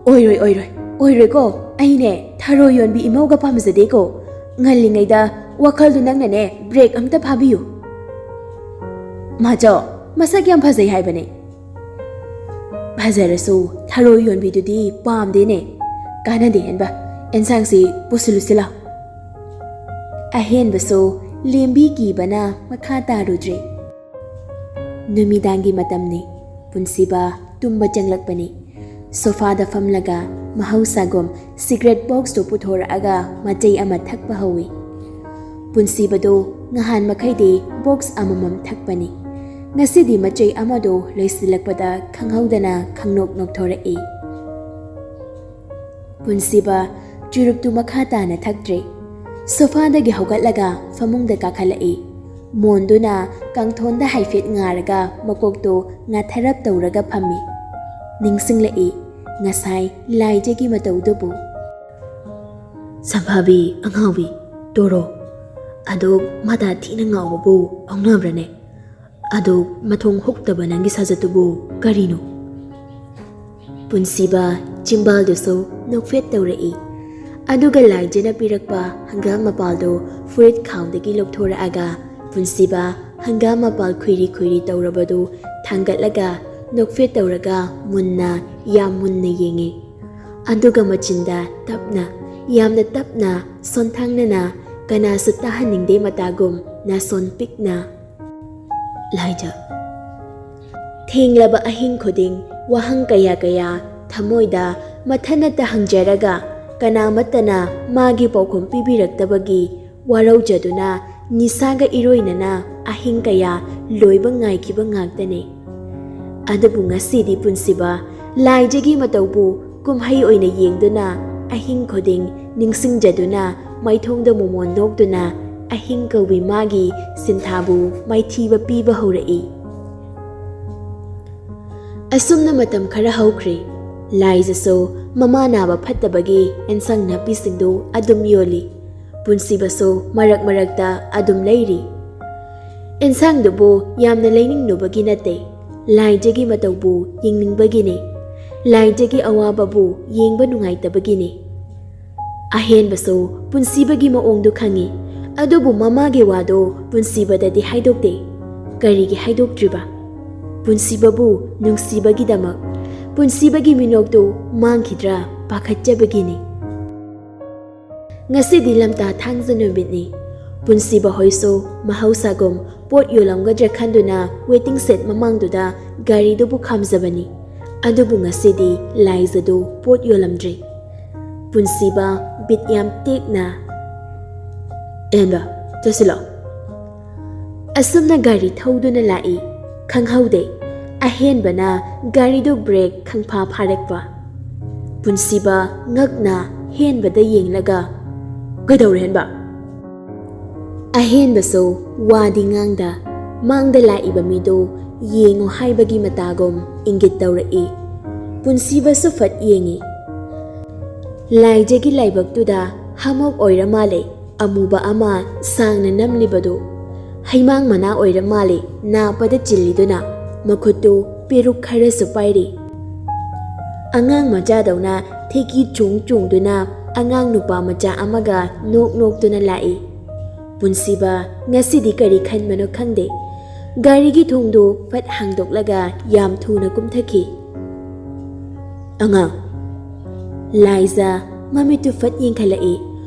"ꯑꯣꯏꯔꯣꯏ, ꯑꯣꯏꯔꯣꯏ, ꯑꯣꯏꯔꯣꯏꯀꯣ꯫ ꯑꯩꯅꯦ ꯊꯔꯣꯏ ꯌꯣꯟꯕꯤ ꯏꯃꯧꯒ ꯄꯥꯝꯖꯗꯦꯀꯣ꯫ ꯉꯜꯂꯤꯉꯩꯗ ꯋꯥꯈꯜꯗꯨ ꯅꯪꯅꯅꯦ ꯕ꯭ꯔꯦꯛ ꯑꯝꯇ ꯐꯥꯕꯤꯌꯨ"꯫ "ꯃꯥꯆꯧ, ꯃꯁꯛ ꯌꯥꯝ ꯐꯖꯩ ꯍꯥꯏꯕꯅꯦ"꯫ "ꯐꯖꯔꯁꯨ ꯊꯔꯣꯏ ꯌꯣꯟꯕꯤꯗꯨꯗꯤ ꯄꯥꯝꯗꯦꯅꯦ"꯫ "ꯀꯥꯟꯅꯗꯦ ꯍꯦꯟꯕ, ꯑꯦꯟꯁꯥꯡꯁꯤ ꯄꯨꯁꯤꯜꯂꯨꯁꯤ ꯂꯥꯎ"꯫ ꯑꯍꯦꯟꯕꯁꯨ ꯂꯦꯝꯕꯤ ꯀꯤꯕꯅ ꯃꯈꯥ ꯇꯥꯔꯨꯗ꯭ꯔꯦ꯫ ꯅꯨꯃꯤꯗꯥꯡꯒꯤ ꯃꯇꯝꯅꯤ꯫ ꯄꯨꯟꯁꯤꯕ ꯇꯨꯝꯕ ꯆꯪꯂꯛꯄꯅꯤ꯫ ꯁꯣꯐꯥꯗ ꯐꯝꯂꯒ ꯃꯍꯧꯁꯥꯒꯨꯝ ꯁꯤꯒꯔꯦꯠ ꯕꯣꯛꯁꯇꯨ ꯄꯨꯊꯣꯔꯛꯑꯒ ꯃꯆꯩ ꯑꯃ ꯊꯛꯄ ꯍꯧꯏ꯫ ꯄꯨꯟꯁꯤꯕꯗꯨ ꯉꯍꯥꯟ ꯃꯈꯩꯗꯤ ꯕꯣꯛꯁ ꯑꯃꯃꯝ ꯊꯛꯄꯅꯤ꯫ ꯉꯁꯤꯗꯤ ꯃꯆꯩ ꯑꯃꯗꯨ ꯂꯣꯏꯁꯤꯜꯂꯛꯄꯗ ꯈꯪꯍꯧꯗꯅ ꯈꯪꯅꯣꯛ ꯅꯣꯛꯊꯣꯔꯛꯏ꯫ ꯄꯨꯟꯁꯤꯕ ꯆꯨꯔꯨꯞꯇꯨ ꯃꯈꯥ ꯇꯥꯅ ꯊꯛꯇ꯭ꯔꯦ꯫ ꯁꯣꯐꯥꯗꯒꯤ ꯍꯧꯒꯠꯂꯒ ꯐꯃꯨꯡꯗ ꯀꯥꯈꯠꯂꯛꯏ꯫ ꯃꯣꯟꯗꯨꯅ ꯀꯥꯡꯊꯣꯟꯗ ꯍꯥꯏꯐꯦꯠ ꯉꯥꯔꯒ ꯃꯀꯣꯛꯇꯨ ꯉꯥꯊꯔꯞ ꯇꯧꯔꯒ ꯐꯝꯃꯤ꯫ ꯅꯤꯡꯁꯤꯡꯂꯛꯏ ꯉꯁꯥꯏ ꯂꯥꯏꯖꯒꯤ ꯃꯇꯧꯗꯨꯕꯨ꯫ "ꯁꯝꯐꯥꯕꯤ ꯑꯉꯥꯎꯕꯤ, ꯇꯣꯔꯣ, ꯑꯗꯨꯛ ꯃꯗꯥ ꯊꯤꯅ ꯉꯥꯎꯕꯕꯨ ꯍꯧꯅꯕ꯭ꯔꯅꯦ? ꯑꯗꯨꯛ ꯃꯊꯣꯡ ꯍꯨꯛꯇꯕ ꯅꯪꯒꯤ ꯁꯥꯖꯠꯇꯨꯕꯨ ꯀꯔꯤꯅꯣ?" ꯄꯨꯟꯁꯤꯕ ꯆꯤꯝꯕꯥꯜꯗꯨꯁꯨ ꯅꯣꯛꯐꯦꯠ ꯇꯧꯔꯛꯏ꯫ ꯑꯗꯨꯒ ꯂꯥꯏꯖꯅ ꯄꯤꯔꯛꯄ ꯍꯪꯒꯥꯝ ꯃꯄꯥꯜꯗꯨ ꯐꯨꯔꯤꯠ ꯈꯥꯎꯗꯒꯤ ꯂꯧꯊꯣꯔꯛꯑꯒ ꯄꯨꯟꯁꯤꯕ ꯍꯪꯒꯥꯝ ꯃꯄꯥꯜ ꯈꯨꯏꯔꯤ ꯈꯨꯏꯔꯤ ꯇꯧꯔꯕꯗꯨ ꯊꯥꯡꯒꯠꯂꯒ ꯅꯣꯛꯐꯦꯠ ꯇꯧꯔꯒ ꯃꯨꯟꯅ, ꯌꯥꯝ ꯃꯨꯟꯅ ꯌꯦꯡꯉꯤ꯫ ꯑꯗꯨꯒ ꯃꯆꯤꯟꯗ ꯇꯞꯅ, ꯌꯥꯝꯅ ꯇꯞꯅ, ꯁꯣꯟꯊꯥꯡꯅꯅ, ꯀꯅꯥꯁꯨ ꯇꯥꯍꯟꯅꯤꯡꯗꯦ ꯃꯇꯥꯒꯨꯝ ꯅꯥꯁꯣꯟ ꯄꯤꯛꯅ, "ꯂꯥꯏꯖ, ꯊꯦꯡꯂꯕ ꯑꯍꯤꯡ ꯈꯨꯗꯤꯡ ꯋꯥꯍꯪ ꯀꯌꯥ ꯀꯌꯥ ꯊꯃꯣꯏꯗ ꯃꯊꯟꯅꯇ ꯍꯪꯖꯔꯒ ꯀꯅꯥꯃꯠꯇꯅ ꯃꯥꯒꯤ ꯄꯥꯎꯈꯨꯝ ꯄꯤꯕꯤꯔꯛꯇꯕꯒꯤ ꯋꯥꯔꯧꯖꯗꯨꯅ ꯅꯤꯁꯥꯒ ꯏꯔꯣꯏꯅꯅ ꯑꯍꯤꯡ ꯀꯌꯥ ꯂꯣꯏꯕ ꯉꯥꯏꯈꯤꯕ ꯉꯥꯛꯇꯅꯤ꯫ ꯑꯗꯨꯕꯨ ꯉꯁꯤꯗꯤ ꯄꯨꯟꯁꯤꯕ ꯂꯥꯏꯖꯒꯤ ꯃꯇꯧꯕꯨ ꯀꯨꯝꯍꯩ ꯑꯣꯏꯅ ꯌꯦꯡꯗꯨꯅ ꯑꯍꯤꯡ ꯈꯨꯗꯤꯡ ꯅꯤꯡꯁꯤꯡꯖꯗꯨꯅ ꯃꯥꯏꯊꯣꯡꯗ ꯃꯣꯃꯣꯟ ꯅꯣꯛꯇꯨꯅ ꯑꯍꯤꯡ ꯀꯧꯕꯤ ꯃꯥꯒꯤ ꯁꯤꯟꯊꯥꯕꯨ ꯃꯥꯏꯊꯤꯕ ꯄꯤꯕ ꯍꯧꯔꯛꯏ꯫ ꯑꯁꯨꯝꯅ ꯃꯇꯝ ꯈꯔ ꯍꯧꯈ꯭ꯔꯦ꯫ ꯂꯥꯏꯖꯁꯨ ꯃꯃꯥ ꯅꯥꯕ ꯐꯠꯇꯕꯒꯤ ꯑꯦꯟꯁꯥꯡ ꯅꯥꯄꯤꯁꯤꯡꯗꯨ ꯑꯗꯨꯝ ꯌꯣꯜꯂꯤ꯫ ꯄꯨꯟꯁꯤꯕꯁꯨ ꯃꯔꯛ ꯃꯔꯛꯇ ꯑꯗꯨꯝ ꯂꯩꯔꯤ꯫ ꯑꯦꯟꯁꯥꯡꯗꯨꯕꯨ ꯌꯥꯝꯅ ꯂꯩꯅꯤꯡꯂꯨꯕꯒꯤ ꯅꯠꯇꯦ, ꯂꯥꯏꯖꯒꯤ ꯃꯇꯧꯕꯨ ꯌꯦꯡꯅꯤꯡꯕꯒꯤꯅꯤ꯫ ꯂꯥꯏꯖꯒꯤ ꯑꯋꯥꯕꯕꯨ ꯌꯦꯡꯕ ꯅꯨꯡꯉꯥꯏꯇꯕꯒꯤꯅꯤ꯫ ꯑꯍꯦꯟꯕꯁꯨ ꯄꯨꯟꯁꯤꯕꯒꯤ ꯃꯑꯣꯡꯗꯨ ꯈꯪꯏ, ꯑꯗꯨꯕꯨ ꯃꯃꯥꯒꯤ ꯋꯥꯗꯨ ꯄꯨꯟꯁꯤꯕꯗꯗꯤ ꯍꯥꯏꯗꯣꯛꯇꯦ꯫ ꯀꯔꯤꯒꯤ ꯍꯥꯏꯗꯣꯛꯇ꯭ꯔꯤꯕ? ꯄꯨꯟꯁꯤꯕꯕꯨ ꯅꯨꯡꯁꯤꯕꯒꯤꯗꯃꯛ꯫ ꯄꯨꯟꯁꯤꯕꯒꯤ ꯃꯤꯅꯣꯛꯇꯨ ꯃꯥꯡꯈꯤꯗ꯭ꯔꯥ ꯄꯥꯈꯠꯆꯕꯒꯤꯅꯤ꯫ ꯉꯁꯤꯗꯤ ꯂꯝꯇꯥ ꯊꯥꯡꯖ ꯅꯨꯃꯤꯠꯅꯤ꯫ ꯄꯨꯟꯁꯤꯕ ꯍꯣꯏꯁꯨ ꯃꯍꯧꯁꯥꯒꯨꯝ ꯄꯣꯠ ꯌꯣꯜꯂꯝꯒꯗ꯭ꯔꯥ ꯈꯟꯗꯨꯅ ꯋꯦꯇꯤꯡ ꯁꯦꯗ ꯃꯃꯥꯡꯗꯨꯗ ꯒꯥꯔꯤꯗꯨꯕꯨ ꯈꯥꯝꯖꯕꯅꯤ꯫ ꯑꯗꯨꯕꯨ ꯉꯁꯤꯗꯤ ꯂꯥꯏꯖꯗꯨ ꯄꯣꯠ ꯌꯣꯜꯂꯝꯗ꯭ꯔꯦ꯫ ꯄꯨꯟꯁꯤꯕ ꯕꯤꯠ ꯌꯥꯝ ꯇꯦꯛꯅ, "ꯑꯍꯦꯟꯕ, ꯆꯠꯁꯤꯜꯂꯣ꯫ ꯑꯁꯨꯝꯅ ꯒꯥꯔꯤ ꯊꯧꯗꯨꯅ ꯂꯥꯛꯏ꯫ ꯈꯪꯍꯧꯗꯦ, ꯑꯍꯦꯟꯕꯅ ꯒꯥꯔꯤꯗꯨ ꯕ꯭ꯔꯦꯛ ꯈꯪꯐꯥ ꯐꯥꯔꯛꯄ꯫ ꯄꯨꯟꯁꯤꯕ ꯉꯛꯅ ꯍꯦꯟꯕꯗ ꯌꯦꯡꯂꯒ, "ꯀꯩꯗꯧꯔꯦ, ꯍꯦꯟꯕ?" ꯑꯍꯦꯟꯕꯁꯨ ꯋꯥꯗꯤ ꯉꯥꯡꯗ, ꯃꯥꯡꯗ ꯂꯥꯛꯏꯕ ꯃꯤꯗꯨ ꯌꯦꯡꯉꯨ ꯍꯥꯏꯕꯒꯤ ꯃꯇꯥꯒꯨꯝ ꯏꯪꯒꯤꯠ ꯇꯧꯔꯛꯏ꯫ ꯄꯨꯟꯁꯤꯕꯁꯨ ꯐꯠ ꯌꯦꯡꯉꯤ꯫ ꯂꯥꯏꯖꯒꯤ ꯂꯥꯏꯕꯛꯇꯨꯗ ꯍꯥꯃꯣꯛ ꯑꯣꯏꯔ ꯃꯥꯜꯂꯦ, ꯑꯃꯨꯕ ꯑꯃ ꯁꯥꯡꯅ ꯅꯝꯂꯤꯕꯗꯨ꯫ ꯍꯩꯃꯥꯡ ꯃꯅꯥ ꯑꯣꯏꯔ ꯃꯥꯜꯂꯦ, ꯅꯥꯄꯗ ꯆꯤꯜꯂꯤꯗꯨꯅ꯫ ꯃꯈꯨꯠꯇꯨ ꯄꯦꯔꯨꯛ ꯈꯔꯁꯨ ꯄꯥꯏꯔꯤ꯫ ꯑꯉꯥꯡ ꯃꯆꯥꯗꯧꯅ ꯊꯦꯛꯀꯤ ꯆꯣꯡ ꯆꯣꯡꯗꯨꯅ ꯑꯉꯥꯡ ꯅꯨꯄꯥ ꯃꯆꯥ ꯑꯃꯒ ꯅꯣꯛ ꯅꯣꯛꯇꯨꯅ ꯂꯥꯛꯏ꯫ ꯄꯨꯟꯁꯤꯕ ꯉꯁꯤꯗꯤ ꯀꯔꯤ ꯈꯟꯕꯅꯣ ꯈꯪꯗꯦ꯫ ꯒꯥꯔꯤꯒꯤ ꯊꯣꯡꯗꯨ ꯐꯠ ꯍꯥꯡꯗꯣꯛꯂꯒ ꯌꯥꯝ ꯊꯨꯅ ꯀꯨꯝꯊꯈꯤ꯫ "ꯑꯉꯥꯡ!" ꯂꯥꯏꯖ ꯃꯃꯤꯠꯇꯨ ꯐꯠ ꯌꯦꯡꯈꯠꯂꯛꯏ꯫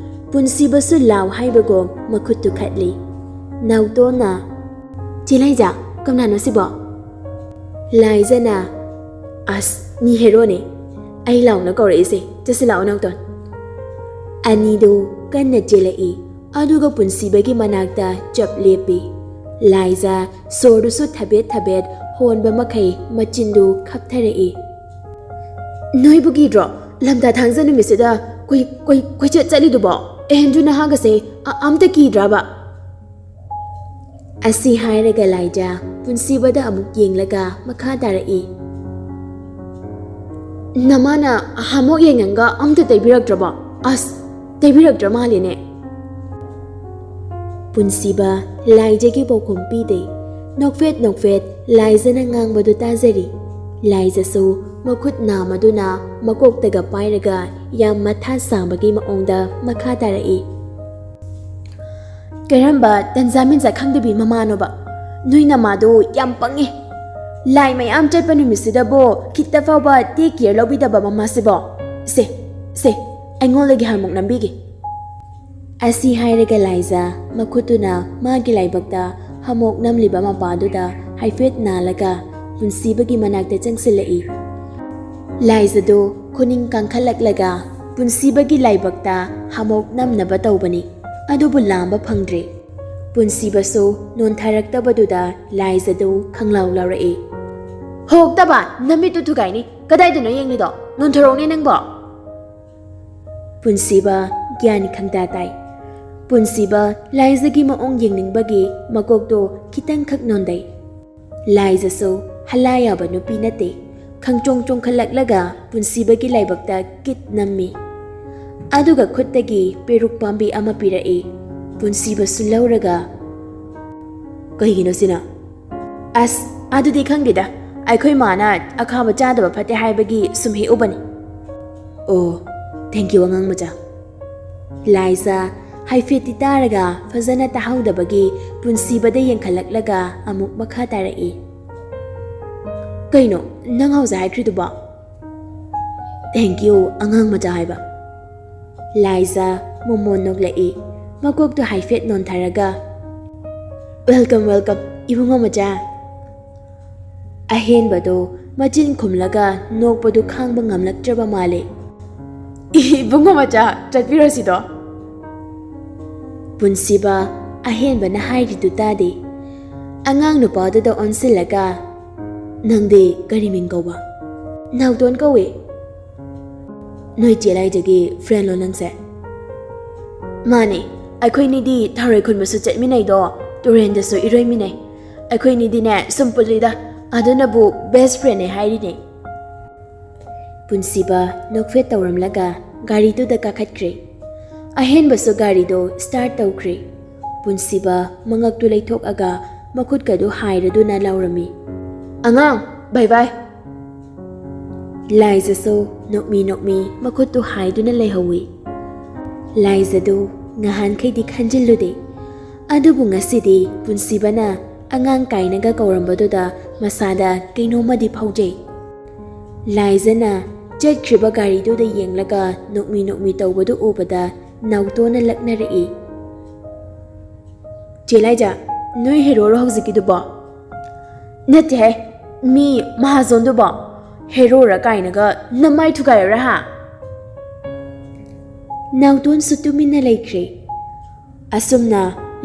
ꯄꯨꯟꯁꯤꯕꯁꯨ ꯂꯥꯎ ꯍꯥꯏꯕꯒꯨꯝ ꯃꯈꯨꯠꯇꯨ ꯈꯠꯂꯤ꯫ ꯅꯥꯎꯇꯣꯟꯅ, "ꯆꯦ ꯂꯥꯏꯖ, ꯀꯅꯥꯅꯣ ꯁꯤꯕꯣ?" ꯂꯥꯏꯖꯅ, "ꯑꯁ, ꯃꯤ ꯍꯦꯔꯣꯅꯦ꯫ ꯑꯩ ꯂꯥꯎꯅ ꯀꯧꯔꯛꯏꯁꯦ꯫ ꯆꯠꯁꯤ ꯂꯥꯛꯑꯣ, ꯅꯥꯎꯇꯣꯟ꯫" ꯑꯅꯤꯗꯨ ꯀꯟꯅ ꯆꯦꯜꯂꯛꯏ꯫ ꯑꯗꯨꯒ ꯄꯨꯟꯁꯤꯕꯒꯤ ꯃꯅꯥꯛꯇ ꯆꯞ ꯂꯦꯞꯄꯤ꯫ ꯂꯥꯏꯖ ꯁꯣꯔꯗꯨꯁꯨ ꯊꯕꯦꯠ ꯊꯕꯦꯠ ꯍꯣꯟꯕ ꯃꯈꯩ ꯃꯆꯤꯟꯗꯨ ꯈꯞꯊꯔꯛꯏ꯫ "ꯅꯣꯏꯕꯨ ꯀꯤꯗ꯭ꯔꯣ? ꯂꯝꯇꯥ ꯊꯥꯡꯖ ꯅꯨꯃꯤꯠꯁꯤꯗ ꯀꯣꯏ-, ꯀꯣꯏ-, ꯀꯣꯏꯆꯠ ꯆꯠꯂꯤꯗꯨꯕꯣ? ꯑꯦꯟꯗ꯭ꯔꯨ ꯅꯍꯥꯒꯁꯦ ꯑ-, ꯑꯝꯇ ꯀꯤꯗ꯭ꯔꯕ?" ꯑꯁꯤ ꯍꯥꯏꯔꯒ ꯂꯥꯏꯖ ꯄꯨꯟꯁꯤꯕꯗ ꯑꯃꯨꯛ ꯌꯦꯡꯂꯒ ꯃꯈꯥ ꯇꯥꯔꯛꯏ꯫ "ꯅꯃꯥꯅ ꯍꯥꯃꯣꯛ ꯌꯦꯡꯉꯒ ꯑꯝꯇ ꯇꯩꯕꯤꯔꯛꯇ꯭ꯔꯕꯣ? ꯑꯁ, ꯇꯩꯕꯤꯔꯛꯇ꯭ꯔ ꯃꯥꯜꯂꯦꯅꯦ꯫" ꯄꯨꯟꯁꯤꯕ ꯂꯥꯏꯖꯒꯤ ꯄꯥꯎꯈꯨꯝ ꯄꯤꯗꯦ꯫ ꯅꯣꯛꯐꯦꯠ ꯅꯣꯛꯐꯦꯠ ꯂꯥꯏꯖꯅ ꯉꯥꯡꯕꯗꯨ ꯇꯥꯖꯔꯤ꯫ ꯂꯥꯏꯖꯁꯨ ꯃꯈꯨꯠ ꯅꯥꯝꯃꯗꯨꯅ ꯃꯀꯣꯛꯇꯒ ꯄꯥꯏꯔꯒ ꯌꯥꯝ ꯃꯊꯥ ꯁꯥꯕꯒꯤ ꯃꯑꯣꯡꯗ ꯃꯈꯥ ꯇꯥꯔꯛꯏ꯫ "ꯀꯔꯝꯕ ꯇꯟꯖꯥ ꯃꯦꯟꯖꯥ ꯈꯪꯗꯕꯤ ꯃꯃꯥꯅꯣꯕ? ꯅꯣꯏ ꯅꯃꯥꯗꯣ ꯌꯥꯝ ꯄꯪꯉꯦ꯫ ꯂꯥꯏ ꯃꯌꯥꯝ ꯆꯠꯄ ꯅꯨꯃꯤꯠꯁꯤꯗꯕꯨ ꯈꯤꯠꯇ ꯐꯥꯎꯕ ꯇꯦꯛ ꯀꯤꯌꯔ ꯂꯧꯕꯤꯗꯕ ꯃꯃꯥꯁꯤꯕꯣ? ꯁꯦ, ꯁꯦ, ꯑꯩꯉꯣꯟꯗꯒꯤ ꯍꯥꯃꯨꯛ ꯅꯝꯕꯤꯒꯦ꯫" ꯑꯁꯤ ꯍꯥꯏꯔꯒ ꯂꯥꯏꯖ ꯃꯈꯨꯠꯇꯨꯅ ꯃꯥꯒꯤ ꯂꯥꯏꯕꯛꯇ ꯍꯥꯃꯣꯛ ꯅꯝꯂꯤꯕ ꯃꯄꯥꯗꯨꯗ ꯍꯥꯏꯐꯦꯠ ꯅꯥꯜꯂꯒ ꯄꯨꯟꯁꯤꯕꯒꯤ ꯃꯅꯥꯛꯇ ꯆꯪꯁꯤꯜꯂꯛꯏ꯫ ꯂꯥꯏꯖꯗꯨ ꯈꯨꯅꯤꯡ ꯀꯥꯡꯈꯠꯂꯛꯂꯒ ꯄꯨꯟꯁꯤꯕꯒꯤ ꯂꯥꯏꯕꯛꯇ ꯍꯥꯃꯣꯛ ꯅꯝꯅꯕ ꯇꯧꯕꯅꯤ, ꯑꯗꯨꯕꯨ ꯂꯥꯝꯕ ꯐꯪꯗ꯭ꯔꯦ꯫ ꯄꯨꯟꯁꯤꯕꯁꯨ ꯅꯣꯟꯊꯔꯛꯇꯕꯗꯨꯗ ꯂꯥꯏꯖꯗꯨ ꯈꯪꯂꯥꯎ ꯂꯥꯎꯔꯛꯏ꯫ "ꯍꯣꯛꯇꯕ, ꯅꯃꯤꯠꯇꯨ ꯊꯨꯒꯥꯏꯅꯤ꯫ ꯀꯗꯥꯏꯗꯅꯣ ꯌꯦꯡꯂꯤꯗꯣ? ꯅꯣꯟꯊꯔꯛꯎꯅꯦ ꯅꯪꯕꯣ!" ꯄꯨꯟꯁꯤꯕ ꯒ꯭ꯌꯥꯟ ꯈꯪꯇꯥ ꯇꯥꯏ꯫ ꯄꯨꯟꯁꯤꯕ ꯂꯥꯏꯖꯒꯤ ꯃꯑꯣꯡ ꯌꯦꯡꯅꯤꯡꯕꯒꯤ ꯃꯀꯣꯛꯇꯣ ꯈꯤꯇꯪꯈꯛ ꯅꯣꯟꯗꯩ꯫ ꯂꯥꯏꯖꯁꯨ ꯍꯜꯂꯥ ꯌꯥꯕ ꯅꯨꯄꯤ ꯅꯠꯇꯦ꯫ ꯈꯪꯆꯣꯡ ꯆꯣꯡꯈꯠꯂꯛꯂꯒ ꯄꯨꯟꯁꯤꯕꯒꯤ ꯂꯥꯏꯕꯛꯇ ꯀꯤꯠ ꯅꯝꯃꯤ꯫ ꯑꯗꯨꯒ ꯈꯨꯠꯇꯒꯤ ꯄꯦꯔꯨꯛ ꯄꯥꯝꯕꯤ ꯑꯃ ꯄꯤꯔꯛꯏ꯫ ꯄꯨꯟꯁꯤꯕꯁꯨ ꯂꯧꯔꯒ, "ꯀꯩꯒꯤꯅꯣ ꯁꯤꯅ?" "ꯑꯁ, ꯑꯗꯨꯗꯤ ꯈꯪꯗꯦꯗ꯫ ꯑꯩꯈꯣꯏ ꯃꯥꯅ ꯑꯈꯥꯕ ꯆꯥꯗꯕ ꯐꯠꯇꯦ ꯍꯥꯏꯕꯒꯤ ꯁꯨꯝ ꯍꯦꯛꯎꯕꯅꯤ꯫" "ꯑꯣ, thank you, ꯑꯉꯥꯡ ꯃꯆꯥ꯫" ꯂꯥꯏꯖ ꯍꯥꯏꯐꯦꯠꯇꯤ ꯇꯥꯔꯒ ꯐꯖꯅ ꯇꯥꯍꯧꯗꯕꯒꯤ ꯄꯨꯟꯁꯤꯕꯗ ꯌꯦꯡꯈꯠꯂꯛꯂꯒ ꯑꯃꯨꯛ ꯃꯈꯥ ꯇꯥꯔꯛꯏ꯫ "ꯀꯩꯅꯣ ꯅꯪ ꯍꯧꯖꯤꯛ ꯍꯥꯏꯈ꯭ꯔꯤꯗꯨꯕꯣ?" "Thank you, ꯑꯉꯥꯡ ꯃꯆꯥ" ꯍꯥꯏꯕ꯫ ꯂꯥꯏꯖ ꯃꯣꯃꯣꯟ ꯅꯣꯛꯂꯛꯏ, ꯃꯀꯣꯛꯇꯨ ꯍꯥꯏꯐꯦꯠ ꯅꯣꯟꯊꯔꯒ, "Welcome, welcome, ꯏꯕꯨꯡꯉꯣ ꯃꯆꯥ꯫" ꯑꯍꯦꯟꯕꯗꯣ ꯃꯆꯤꯟ ꯈꯨꯝꯂꯒ ꯅꯣꯛꯄꯗꯨ ꯈꯥꯡꯕ ꯉꯝꯂꯛꯇ꯭ꯔꯕ ꯃꯥꯜꯂꯦ꯫ "ꯏꯕꯨꯡꯉꯣ ꯃꯆꯥ, ꯆꯠꯄꯤꯔꯣ ꯁꯤꯗꯣ꯫" ꯄꯨꯟꯁꯤꯕ ꯑꯍꯦꯟꯕꯅ ꯍꯥꯏꯔꯤꯗꯨ ꯇꯥꯗꯦ꯫ ꯑꯉꯥꯡ ꯅꯨꯄꯥꯗꯨꯗ ꯑꯣꯟꯁꯤꯜꯂꯒ, "ꯅꯪꯗꯤ ꯀꯔꯤ ꯃꯤꯡ ꯀꯧꯕ?" "ꯅꯥꯎꯇꯣꯟ ꯀꯧꯏ꯫" "ꯅꯣꯏ ꯆꯦ ꯂꯥꯏꯖꯒꯤ friendꯂꯣ ꯅꯪꯁꯦ?" "ꯃꯥꯅꯦ, ꯑꯩꯈꯣꯏꯅꯤꯗꯤ ꯊꯔꯣꯏ ꯈꯨꯟꯕꯁꯨ ꯆꯠꯃꯤꯟꯅꯩꯗꯣ, ꯇꯨꯔꯦꯟꯗꯁꯨ ꯏꯔꯣꯏꯃꯤꯟꯅꯩ꯫ ꯑꯩꯈꯣꯏꯅꯤꯗꯤꯅꯦ ꯁꯨꯝ ꯄꯨꯜꯂꯤꯗ, ꯑꯗꯨꯅꯕꯨ best friendꯅꯦ ꯍꯥꯏꯔꯤꯅꯦ꯫" ꯄꯨꯟꯁꯤꯕ ꯅꯣꯛꯐꯦꯠ ꯇꯧꯔꯝꯂꯒ ꯒꯥꯔꯤꯗꯨꯗ ꯀꯥꯈꯠꯈ꯭ꯔꯦ꯫ ꯑꯍꯦꯟꯕꯁꯨ ꯒꯥꯔꯤꯗꯣ start ꯇꯧꯈ꯭ꯔꯦ꯫ ꯄꯨꯟꯁꯤꯕ ꯃꯉꯛꯇꯨ ꯂꯩꯊꯣꯛꯑꯒ ꯃꯈꯨꯠꯀꯗꯨ ꯍꯥꯏꯔꯗꯨꯅ ꯂꯥꯎꯔꯝꯃꯤ, "ꯑꯉꯥꯡ, bye bye!" ꯂꯥꯏꯖꯁꯨ ꯅꯣꯛꯃꯤ ꯅꯣꯛꯃꯤ ꯃꯈꯨꯠꯇꯨ ꯍꯥꯏꯗꯨꯅ ꯂꯩꯍꯧꯏ꯫ ꯂꯥꯏꯖꯗꯨ ꯉꯍꯥꯟꯈꯩꯗꯤ ꯈꯟꯖꯤꯜꯂꯨꯗꯦ, ꯑꯗꯨꯕꯨ ꯉꯁꯤꯗꯤ ꯄꯨꯟꯁꯤꯕꯅ ꯑꯉꯥꯡ ꯀꯥꯏꯅꯒ ꯀꯧꯔꯝꯕꯗꯨꯗ ꯃꯁꯥꯗ ꯀꯩꯅꯣꯝꯃꯗꯤ ꯐꯥꯎꯖꯩ꯫ ꯂꯥꯏꯖꯅ ꯆꯠꯈ꯭ꯔꯤꯕ ꯒꯥꯔꯤꯗꯨꯗ ꯌꯦꯡꯂꯒ ꯅꯣꯛꯃꯤ ꯅꯣꯛꯃꯤ ꯇꯧꯕꯗꯨ ꯎꯕꯗ ꯅꯥꯎꯇꯣꯅ ꯂꯛꯅꯔꯛꯏ꯫ "ꯆꯦ ꯂꯥꯏꯖ, ꯅꯣꯏ ꯍꯦꯔꯣꯔꯣ ꯍꯧꯖꯤꯛꯀꯤꯗꯨꯕꯣ?" "ꯅꯠꯇꯦꯍꯦ, ꯃꯤ ꯃꯍꯥꯖꯣꯟꯗꯨꯕꯣ꯫ ꯍꯦꯔꯣꯔ ꯀꯥꯏꯅꯒ ꯅꯃꯥꯏ ꯊꯨꯒꯥꯏꯔꯔ ꯍꯥ? ꯅꯥꯎꯇꯣꯟꯁꯨ ꯇꯨꯃꯤꯟꯅ ꯂꯩꯈ꯭ꯔꯦ꯫ ꯑꯁꯨꯝꯅ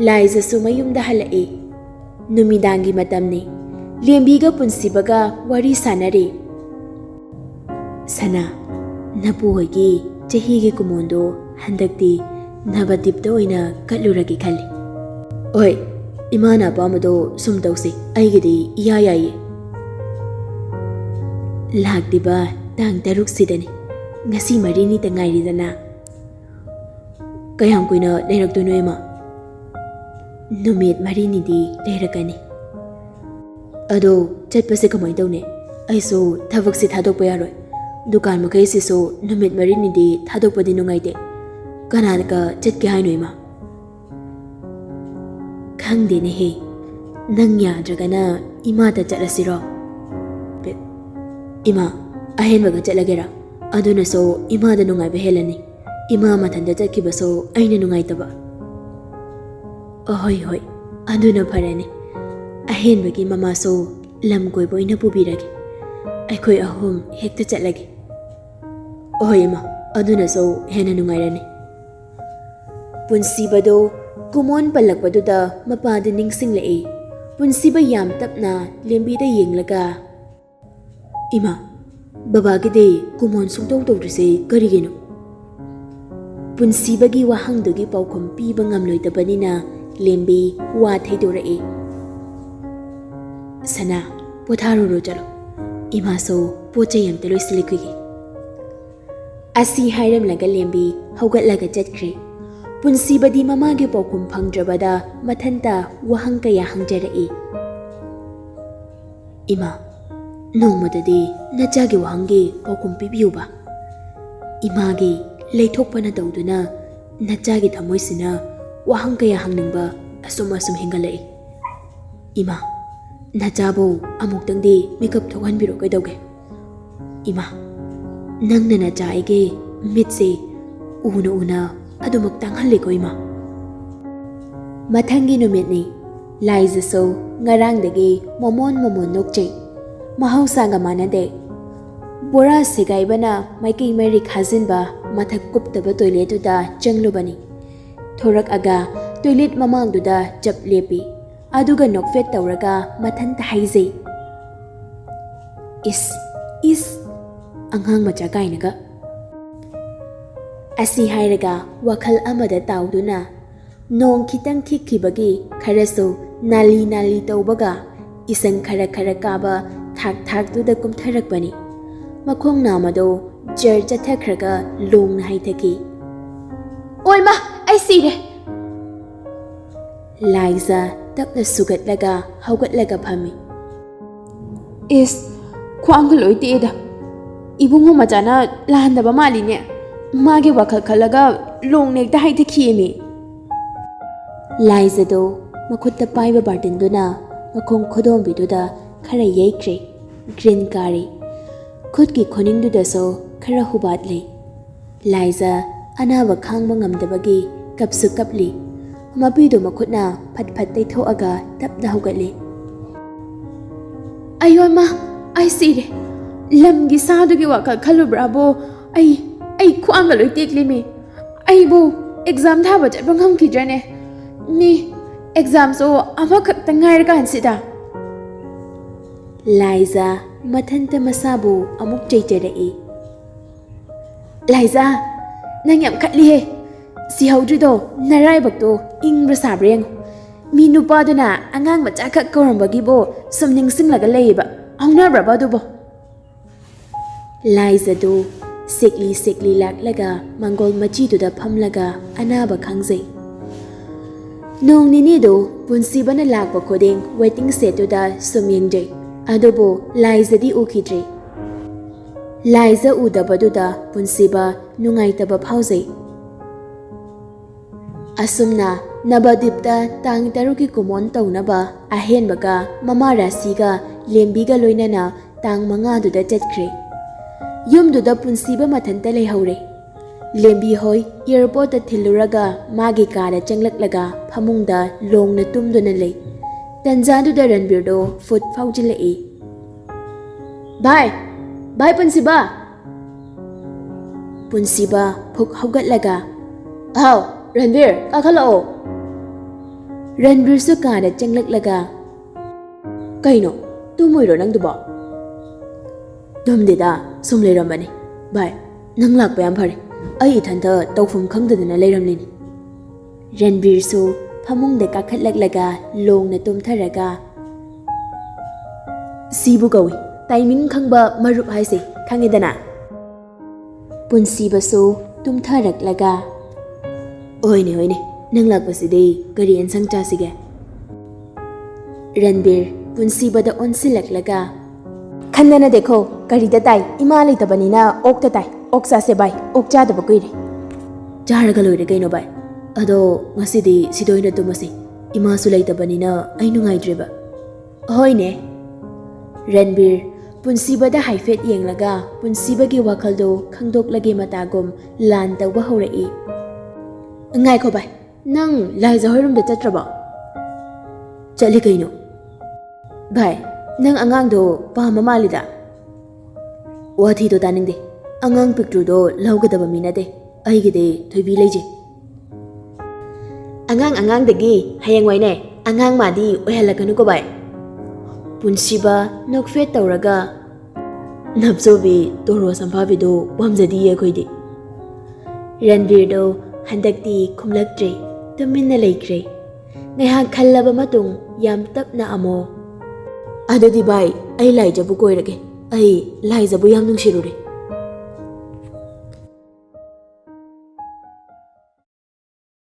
ꯂꯥꯏꯖꯁꯨ ꯃꯌꯨꯝꯗ ꯍꯜꯂꯛꯏ꯫ ꯅꯨꯃꯤꯗꯥꯡꯒꯤ ꯃꯇꯝꯅꯤ꯫ ꯂꯦꯝꯕꯤꯒ ꯄꯨꯟꯁꯤꯕꯒ ꯋꯥꯔꯤ ꯁꯥꯟꯅꯔꯤ꯫ "ꯁꯅꯥ, ꯅꯄꯨ ꯍꯣꯏꯒꯤ ꯆꯍꯤꯒꯤ ꯀꯨꯃꯣꯟꯗꯣ ꯍꯟꯗꯛꯇꯤ ꯅꯕꯗꯤꯞꯇ ꯑꯣꯏꯅ ꯀꯠꯂꯨꯔꯒꯦ ꯈꯜꯂꯤ꯫" "ꯍꯣꯏ, ꯏꯃꯥꯅ ꯑꯄꯥꯝꯕꯗꯣ ꯁꯨꯝ ꯇꯧꯁꯤ, ꯑꯩꯒꯤꯗꯤ ꯏꯌꯥ ꯌꯥꯏꯌꯦ꯫" "ꯂꯥꯛꯂꯤꯕ ꯇꯥꯡ ꯇꯔꯨꯛꯁꯤꯗꯅꯤ꯫ ꯉꯁꯤ ꯃꯔꯤꯅꯤꯇ ꯉꯥꯏꯔꯤꯗꯅ꯫" "ꯀꯌꯥꯝ ꯀꯨꯏꯅ ꯂꯩꯔꯛꯇꯣꯏꯅꯣ, ꯏꯃꯥ?" "ꯅꯨꯃꯤꯠ ꯃꯔꯤꯅꯤꯗꯤ ꯂꯩꯔꯛꯀꯅꯤ꯫" "ꯑꯗꯣ ꯆꯠꯄꯁꯦ ꯀꯃꯥꯏꯅ ꯇꯧꯅꯤ? ꯑꯩꯁꯨ ꯊꯕꯛꯁꯦ ꯊꯥꯗꯣꯛꯄ ꯌꯥꯔꯣꯏ꯫ ꯗꯨꯀꯥꯟ ꯃꯈꯩꯁꯤꯁꯨ ꯅꯨꯃꯤꯠ ꯃꯔꯤꯅꯤꯗꯤ ꯊꯥꯗꯣꯛꯄꯗꯤ ꯅꯨꯡꯉꯥꯏꯇꯦ꯫ ꯀꯅꯥꯒ ꯆꯠꯀꯦ ꯍꯥꯏꯅꯣ, ꯏꯃꯥ?" "ꯈꯪꯗꯦꯅꯦꯍꯦ, ꯅꯪ ꯌꯥꯗ꯭ꯔꯒꯅ ꯏꯃꯥꯗ ꯆꯠꯂꯁꯤꯔꯣ?" "ꯏꯃꯥ, ꯑꯍꯦꯟꯕꯒ ꯆꯠꯂꯒꯦꯔꯥ? ꯑꯗꯨꯅꯁꯨ ꯏꯃꯥꯗ ꯅꯨꯡꯉꯥꯏꯕ ꯍꯦꯜꯂꯅꯤ꯫ ꯏꯃꯥ ꯃꯊꯟꯇ ꯆꯠꯈꯤꯕꯁꯨ ꯑꯩꯅ ꯅꯨꯡꯉꯥꯏꯇꯕ꯫" "ꯑꯍꯣꯏ ꯍꯣꯏ, ꯑꯗꯨꯅ ꯐꯔꯅꯤ꯫ ꯑꯍꯦꯟꯕꯒꯤ ꯃꯃꯥꯁꯨ ꯂꯝ ꯀꯣꯏꯕ ꯑꯣꯏꯅ ꯄꯨꯕꯤꯔꯒꯦ꯫ ꯑꯩꯈꯣꯏ ꯑꯍꯨꯝ ꯍꯦꯛꯇ ꯆꯠꯂꯒꯦ꯫" "ꯑꯍꯣꯏ ꯏꯃꯥ, ꯑꯗꯨꯅꯁꯨ ꯍꯦꯟꯅ ꯅꯨꯡꯉꯥꯏꯔꯅꯤ꯫" ꯄꯨꯟꯁꯤꯕꯗꯣ ꯀꯨꯃꯣꯟ ꯄꯜꯂꯛꯄꯗꯨꯗ ꯃꯄꯥꯗ ꯅꯤꯡꯁꯤꯡꯂꯛꯏ꯫ ꯄꯨꯟꯁꯤꯕ ꯌꯥꯝ ꯇꯞꯅ ꯂꯦꯝꯕꯤꯗ ꯌꯦꯡꯂꯒ, "ꯏꯃꯥ, ꯕꯕꯥꯒꯤꯗꯤ ꯀꯨꯃꯣꯟ ꯁꯨꯡꯇꯧ ꯇꯧꯗ꯭ꯔꯤꯁꯦ ꯀꯔꯤꯒꯤꯅꯣ?" ꯄꯨꯟꯁꯤꯕꯒꯤ ꯋꯥꯍꯪꯗꯨꯒꯤ ꯄꯥꯎꯈꯨꯝ ꯄꯤꯕ ꯉꯝꯂꯣꯏꯗꯕꯅꯤꯅ ꯂꯦꯝꯕꯤ ꯋꯥ ꯊꯩꯗꯣꯔꯛꯏ꯫ "ꯁꯅꯥ, ꯄꯣꯊꯥꯔꯨꯔꯣ ꯆꯠꯂꯣ꯫ ꯏꯃꯥꯁꯨ ꯄꯣꯠ ꯆꯩ ꯑꯝꯇ ꯂꯣꯏꯁꯤꯜꯂꯛꯈꯤꯒꯦ꯫" ꯑꯁꯤ ꯍꯥꯏꯔꯝꯂꯒ ꯂꯦꯝꯕꯤ ꯍꯧꯒꯠꯂꯒ ꯆꯠꯈ꯭ꯔꯦ꯫ ꯄꯨꯟꯁꯤꯕꯗꯤ ꯃꯃꯥꯒꯤ ꯄꯥꯎꯈꯨꯝ ꯐꯪꯗ꯭ꯔꯕꯗ ꯃꯊꯟꯇ ꯋꯥꯍꯪ ꯀꯌꯥ ꯍꯪꯖꯔꯛꯏ꯫ "ꯏꯃꯥ, ꯅꯣꯡꯃꯗꯗꯤ ꯅꯆꯥꯒꯤ ꯋꯥꯍꯪꯒꯤ ꯄꯥꯎꯈꯨꯝ ꯄꯤꯕꯤꯌꯨꯕ꯫ ꯏꯃꯥꯒꯤ ꯂꯩꯊꯣꯛꯄꯅ ꯇꯧꯗꯨꯅ ꯅꯆꯥꯒꯤ ꯊꯃꯣꯏꯁꯤꯅ ꯋꯥꯍꯪ ꯀꯌꯥ ꯍꯪꯅꯤꯡꯕ ꯑꯁꯨꯝ ꯑꯁꯨꯝ ꯍꯦꯟꯒꯠꯂꯛꯏ꯫ ꯏꯃꯥ, ꯅꯆꯥꯕꯨ ꯑꯃꯨꯛꯇꯪꯗꯤ ꯃꯤꯀꯞ ꯊꯣꯛꯍꯟꯕꯤꯔꯣ ꯀꯩꯗꯧꯒꯦ? ꯏꯃꯥ, ꯅꯪꯅ ꯅꯆꯥ ꯑꯩꯒꯤ ꯃꯤꯠꯁꯦ ꯎꯅ ꯎꯅ ꯑꯗꯨꯃꯛ ꯇꯥꯡꯍꯜꯂꯦꯀꯣ ꯏꯃꯥ꯫" ꯃꯊꯪꯒꯤ ꯅꯨꯃꯤꯠꯅꯤ꯫ ꯂꯥꯏꯖꯁꯨ ꯉꯔꯥꯡꯗꯒꯤ ꯃꯣꯃꯣꯟ ꯃꯣꯃꯣꯟ ꯅꯣꯛꯆꯩ꯫ ꯃꯍꯧꯁꯥꯒ ꯃꯥꯟꯅꯗꯦ꯫ ꯕꯣꯔꯥ ꯁꯦꯒꯥꯏꯕꯅ ꯃꯥꯏꯀꯩ ꯃꯔꯤ ꯈꯥꯖꯤꯟꯕ ꯃꯊꯛ ꯀꯨꯞꯇꯕ ꯇꯣꯏꯂꯦꯠꯇꯨꯗ ꯆꯪꯂꯨꯕꯅꯤ꯫ ꯊꯣꯔꯛꯑꯒ ꯇꯣꯏꯂꯦꯠ ꯃꯃꯥꯡꯗꯨꯗ ꯆꯞ ꯂꯦꯞꯄꯤ꯫ ꯑꯗꯨꯒ ꯅꯣꯛꯐꯦꯠ ꯇꯧꯔꯒ ꯃꯊꯟꯇ ꯍꯥꯏꯖꯩ, "ꯏꯁ, ꯏꯁ, ꯑꯉꯥꯡ ꯃꯆꯥ ꯀꯥꯏꯅꯒ"꯫ ꯑꯁꯤ ꯍꯥꯏꯔꯒ ꯋꯥꯈꯜ ꯑꯃꯗ ꯇꯥꯎꯗꯨꯅ ꯅꯣꯡ ꯈꯤꯇꯪ ꯈꯤꯛꯈꯤꯕꯒꯤ ꯈꯔꯁꯨ ꯅꯥꯂꯤ ꯅꯥꯂꯤ ꯇꯧꯕꯒ ꯏꯁꯪ ꯈꯔ ꯈꯔ ꯀꯥꯕ ꯊꯥꯛ ꯊꯥꯛꯇꯨꯗ ꯀꯨꯝꯊꯔꯛꯄꯅꯤ꯫ ꯃꯈꯣꯡ ꯅꯥꯝꯃꯗꯣ ꯖꯔ ꯆꯠꯊꯈ꯭ꯔꯒ ꯂꯣꯡꯅ ꯍꯥꯏꯊꯈꯤ꯫ "ꯑꯣꯏꯃ, ꯑꯩ ꯁꯤꯔꯦ!" ꯂꯥꯏꯖ ꯇꯞꯅ ꯁꯨꯒꯠꯂꯒ ꯍꯧꯒꯠꯂꯒ ꯐꯝꯃꯤ꯫ "ꯏꯁ, ꯈ꯭ꯋꯥꯡꯒ ꯂꯣꯏ ꯇꯦꯛꯑꯦꯗ꯫ ꯏꯕꯨꯡꯉꯣ ꯃꯆꯥꯅ ꯂꯥꯟꯗꯕ ꯃꯥꯜꯂꯤꯅꯦ꯫ ꯃꯥꯒꯤ ꯋꯥꯈꯜ ꯈꯜꯂꯒ ꯂꯣꯡꯅ ꯍꯦꯛꯇ ꯍꯥꯏꯊꯈꯤꯑꯦꯃꯤ"꯫ ꯂꯥꯏꯖꯗꯣ ꯃꯈꯨꯠꯇ ꯄꯥꯏꯕ ꯕꯥꯔꯇꯤꯟꯗꯨꯅ ꯃꯈꯣꯡ ꯈꯨꯗꯣꯝꯕꯤꯗꯨꯗ ꯈꯔ ꯌꯩꯈ꯭ꯔꯦ꯫ ꯒ꯭ꯔꯤꯟ ꯀꯥꯔꯦ꯫ ꯈꯨꯠꯀꯤ ꯈꯨꯅꯤꯡꯗꯨꯗꯁꯨ ꯈꯔ ꯍꯨꯕꯥꯠꯂꯦ꯫ ꯂꯥꯏꯖ ꯑꯅꯥꯕ ꯈꯥꯡꯕ ꯉꯝꯗꯕꯒꯤ ꯀꯞꯁꯨ ꯀꯞꯂꯤ꯫ ꯃꯄꯤꯗꯨ ꯃꯈꯨꯠꯅ ꯐꯠ ꯐꯠ ꯇꯩꯊꯣꯛꯑꯒ ꯇꯞꯅ ꯍꯧꯒꯠꯂꯤ꯫ "ꯑꯌꯣꯏꯃ, ꯑꯩ ꯁꯤꯔꯦ꯫ ꯂꯝꯒꯤ ꯁꯥꯗꯨꯒꯤ ꯋꯥꯈꯜ ꯈꯜꯂꯨꯕ꯭ꯔꯥꯕꯣ? ꯑꯩ, ꯑꯩ ꯈ꯭ꯋꯥꯡꯒ ꯂꯣꯏ ꯇꯦꯛꯂꯤꯃꯤ꯫ ꯑꯩꯕꯨ ꯑꯦꯛꯖꯥꯝ ꯊꯥꯕ ꯆꯠꯄ ꯉꯝꯈꯤꯗ꯭ꯔꯅꯦ? ꯃꯤ ꯑꯦꯛꯖꯥꯝꯁꯨ ꯑꯃꯈꯛꯇ ꯉꯥꯏꯔꯀꯥꯟꯁꯤꯗ"꯫ ꯂꯥꯏꯖ ꯃꯊꯟꯇ ꯃꯁꯥꯕꯨ ꯑꯃꯨꯛ ꯆꯩꯖꯔꯛꯏ꯫ "ꯂꯥꯏꯖ, ꯅꯪ ꯌꯥꯝ ꯈꯠꯂꯤꯍꯦ꯫ ꯁꯤꯍꯧꯗ꯭ꯔꯤꯗꯣ ꯅꯔꯥꯏꯕꯛꯇꯣ ꯏꯪꯕ꯭ꯔꯥ ꯁꯥꯕ꯭ꯔꯥ ꯌꯦꯡꯉꯨ꯫ ꯃꯤ ꯅꯨꯄꯥꯗꯨꯅ ꯑꯉꯥꯡ ꯃꯆꯥꯈꯛ ꯀꯧꯔꯝꯕꯒꯤꯕꯨ ꯁꯨꯝ ꯅꯤꯡꯁꯤꯡꯂꯒ ꯂꯩꯌꯦꯕ꯫ ꯍꯧꯅꯕ꯭ꯔꯕ ꯑꯗꯨꯕꯣ?" ꯂꯥꯏꯖꯗꯨ ꯁꯦꯛꯂꯤ ꯁꯦꯛꯂꯤ ꯂꯥꯛꯂꯒ ꯃꯪꯒꯣꯜ ꯃꯆꯤꯗꯨꯗ ꯐꯝꯂꯒ ꯑꯅꯥꯕ ꯈꯪꯖꯩ꯫ ꯅꯣꯡ ꯅꯤꯅꯤꯗꯨ ꯄꯨꯟꯁꯤꯕꯅ ꯂꯥꯛꯄ ꯈꯨꯗꯤꯡ ꯋꯦꯇꯤꯡ ꯁꯦꯠꯇꯨꯗ ꯁꯨꯝ ꯌꯦꯡꯖꯩ꯫ ꯑꯗꯨꯕꯨ ꯂꯥꯏꯖꯗꯤ ꯎꯈꯤꯗ꯭ꯔꯦ꯫ ꯂꯥꯏꯖ ꯎꯗꯕꯗꯨꯗ ꯄꯨꯟꯁꯤꯕ ꯅꯨꯡꯉꯥꯏꯇꯕ ꯐꯥꯎꯖꯩ꯫ ꯑꯁꯨꯝꯅ ꯅꯕꯗꯤꯞꯇ ꯇꯥꯡ ꯇꯔꯨꯛꯀꯤ ꯀꯨꯃꯣꯟ ꯇꯧꯅꯕ ꯑꯍꯦꯟꯕꯒ ꯃꯃꯥ ꯔꯥꯁꯤꯒ ꯂꯦꯝꯕꯤꯒ ꯂꯣꯏꯅꯅ ꯇꯥꯡ ꯃꯉꯥꯗꯨꯗ ꯆꯠꯈ꯭ꯔꯦ꯫ ꯌꯨꯝꯗꯨꯗ ꯄꯨꯟꯁꯤꯕ ꯃꯊꯟꯇ ꯂꯩꯍꯧꯔꯦ꯫ ꯂꯦꯝꯕꯤ ꯍꯣꯏ ꯑꯦꯌꯔꯄꯣꯔꯠꯇ ꯊꯤꯜꯂꯨꯔꯒ ꯃꯥꯒꯤ ꯀꯥꯗ ꯆꯪꯂꯛꯂꯒ ꯐꯃꯨꯡꯗ ꯂꯣꯡꯅ ꯇꯨꯝꯗꯨꯅ ꯂꯩ꯫ ꯇꯟꯖꯥꯗꯨꯗ ꯔꯟꯕꯤꯔꯗꯣ ꯐꯨꯠ ꯐꯥꯎꯖꯤꯜꯂꯛꯏ꯫ "ꯚꯥꯏ, "ꯚꯥꯏ ꯄꯨꯟꯁꯤꯕ!" ꯄꯨꯟꯁꯤꯕ ꯐꯨꯛ ꯍꯧꯒꯠꯂꯒ, "ꯍꯥꯎ, ꯔꯟꯕꯤꯔ, ꯀꯥꯈꯠꯂꯛꯑꯣ!" ꯔꯟꯕꯤꯔꯁꯨ ꯀꯥꯗ ꯆꯪꯂꯛꯂꯒ, "ꯀꯩꯅꯣ, ꯇꯨꯝꯃꯨꯏꯔꯣ ꯅꯪꯗꯨꯕꯣ?" "ꯇꯨꯝꯗꯦꯗ, ꯁꯨꯝ ꯂꯩꯔꯝꯕꯅꯤ꯫ ꯚꯥꯏ, ꯅꯪ ꯂꯥꯛꯄ ꯌꯥꯝ ꯐꯔꯦ꯫ ꯑꯩ ꯏꯊꯟꯇ ꯇꯧꯐꯝ ꯈꯪꯗꯗꯅ ꯂꯩꯔꯝꯂꯤꯅꯤ꯫" ꯔꯟꯕꯤꯔꯁꯨ ꯐꯃꯨꯡꯗ ꯀꯥꯈꯠꯂꯛꯂꯒ ꯂꯣꯡꯅ ꯇꯨꯝꯊꯔꯒ, "ꯁꯤꯕꯨ ꯀꯧꯏ ꯇꯥꯏꯃꯤꯡ ꯈꯪꯕ ꯃꯔꯨꯞ ꯍꯥꯏꯁꯦ, ꯈꯪꯉꯦꯗꯅ?" ꯄꯨꯟꯁꯤꯕꯁꯨ ꯇꯨꯝꯊꯔꯛꯂꯒ, "ꯍꯣꯏꯅꯦ, ꯍꯣꯏꯅꯦ, ꯅꯪ ꯂꯥꯛꯄꯁꯤꯗꯤ ꯀꯔꯤ ꯑꯦꯟꯁꯥꯡ ꯆꯥꯁꯤꯒꯦ?" ꯔꯟꯕꯤꯔ ꯄꯨꯟꯁꯤꯕꯗ ꯑꯣꯟꯁꯤꯜꯂꯛꯂꯒ, "ꯈꯟꯗꯅ ꯗꯦꯈꯣ, ꯀꯔꯤꯗ ꯇꯥꯏ? ꯏꯃꯥ ꯂꯩꯇꯕꯅꯤꯅ ꯑꯣꯛꯇ ꯇꯥꯏ꯫ ꯑꯣꯛ ꯆꯥꯁꯦ ꯚꯥꯏ, ꯑꯣꯛ ꯆꯥꯗꯕ ꯀꯨꯏꯔꯦ꯫" "ꯆꯥꯔꯒ ꯂꯣꯏꯔꯦ ꯀꯩꯅꯣ ꯚꯥꯏ꯫ ꯑꯗꯣ ꯉꯁꯤꯗꯤ ꯁꯤꯗ ꯑꯣꯏꯅ ꯇꯨꯝꯃꯁꯤ꯫ ꯏꯃꯥꯁꯨ ꯂꯩꯇꯕꯅꯤꯅ ꯑꯩ ꯅꯨꯡꯉꯥꯏꯇ꯭ꯔꯦꯕ꯫" "ꯍꯣꯏꯅꯦ꯫" ꯔꯟꯕꯤꯔ ꯄꯨꯟꯁꯤꯕꯗ ꯍꯥꯏꯐꯦꯠ ꯌꯦꯡꯂꯒ ꯄꯨꯟꯁꯤꯕꯒꯤ ꯋꯥꯈꯜꯗꯣ ꯈꯪꯗꯣꯛꯂꯒꯦ ꯃꯇꯥꯒꯨꯝ ꯂꯥꯟ ꯇꯧꯕ ꯍꯧꯔꯛꯏ꯫ "ꯉꯥꯏꯈꯣ ꯚꯥꯏ, ꯅꯪ ꯂꯥꯏꯖ ꯍꯣꯏꯔꯣꯝꯗ ꯆꯠꯇ꯭ꯔꯕꯣ?" "ꯆꯠꯂꯤ ꯀꯩꯅꯣ꯫" "ꯚꯥꯏ, ꯅꯪ ꯑꯉꯥꯡꯗꯣ ꯄꯥꯝꯕ ꯃꯥꯜꯂꯤꯗ꯫" "ꯋꯥꯊꯤꯗꯣ ꯇꯥꯅꯤꯡꯗꯦ꯫ ꯑꯉꯥꯡ ꯄꯤꯛꯇ꯭ꯔꯨꯗꯣ ꯂꯧꯒꯗꯕ ꯃꯤ ꯅꯠꯇꯦ꯫ ꯑꯩꯒꯤꯗꯤ ꯊꯣꯏꯕꯤ ꯂꯩꯖꯩ꯫" "ꯑꯉꯥꯡ ꯑꯉꯥꯡꯗꯒꯤ ꯍꯌꯦꯡꯋꯥꯏꯅꯦ, ꯑꯉꯥꯡ ꯃꯥꯗꯤ ꯑꯣꯏꯍꯜꯂꯛꯀꯅꯨꯀꯣ ꯚꯥꯏ꯫" ꯄꯨꯟꯁꯤꯕ ꯅꯣꯛꯐꯦꯠ ꯇꯧꯔꯒ, "ꯅꯞꯆꯧꯕꯤ ꯇꯣꯔꯣ ꯁꯝꯐꯥꯕꯤꯗꯣ ꯄꯥꯝꯖꯗꯤꯌꯦ ꯑꯩꯈꯣꯏꯗꯤ꯫" ꯔꯟꯕꯤꯔꯗꯣ ꯍꯟꯗꯛꯇꯤ ꯈꯨꯝꯂꯛꯇ꯭ꯔꯦ, ꯇꯨꯃꯤꯟꯅ ꯂꯩꯈ꯭ꯔꯦ꯫ ꯉꯥꯏꯍꯥꯛ ꯈꯜꯂꯕ ꯃꯇꯨꯡ ꯌꯥꯝ ꯇꯞꯅ ꯑꯃꯨꯛ, "ꯑꯗꯨꯗꯤ ꯚꯥꯏ, ꯑꯩ ꯂꯥꯏꯖꯕꯨ ꯀꯣꯏꯔꯒꯦ꯫ ꯑꯩ ꯂꯥꯏꯖꯕꯨ ꯌꯥꯝ ꯅꯨꯡꯁꯤꯔꯨꯔꯦ꯫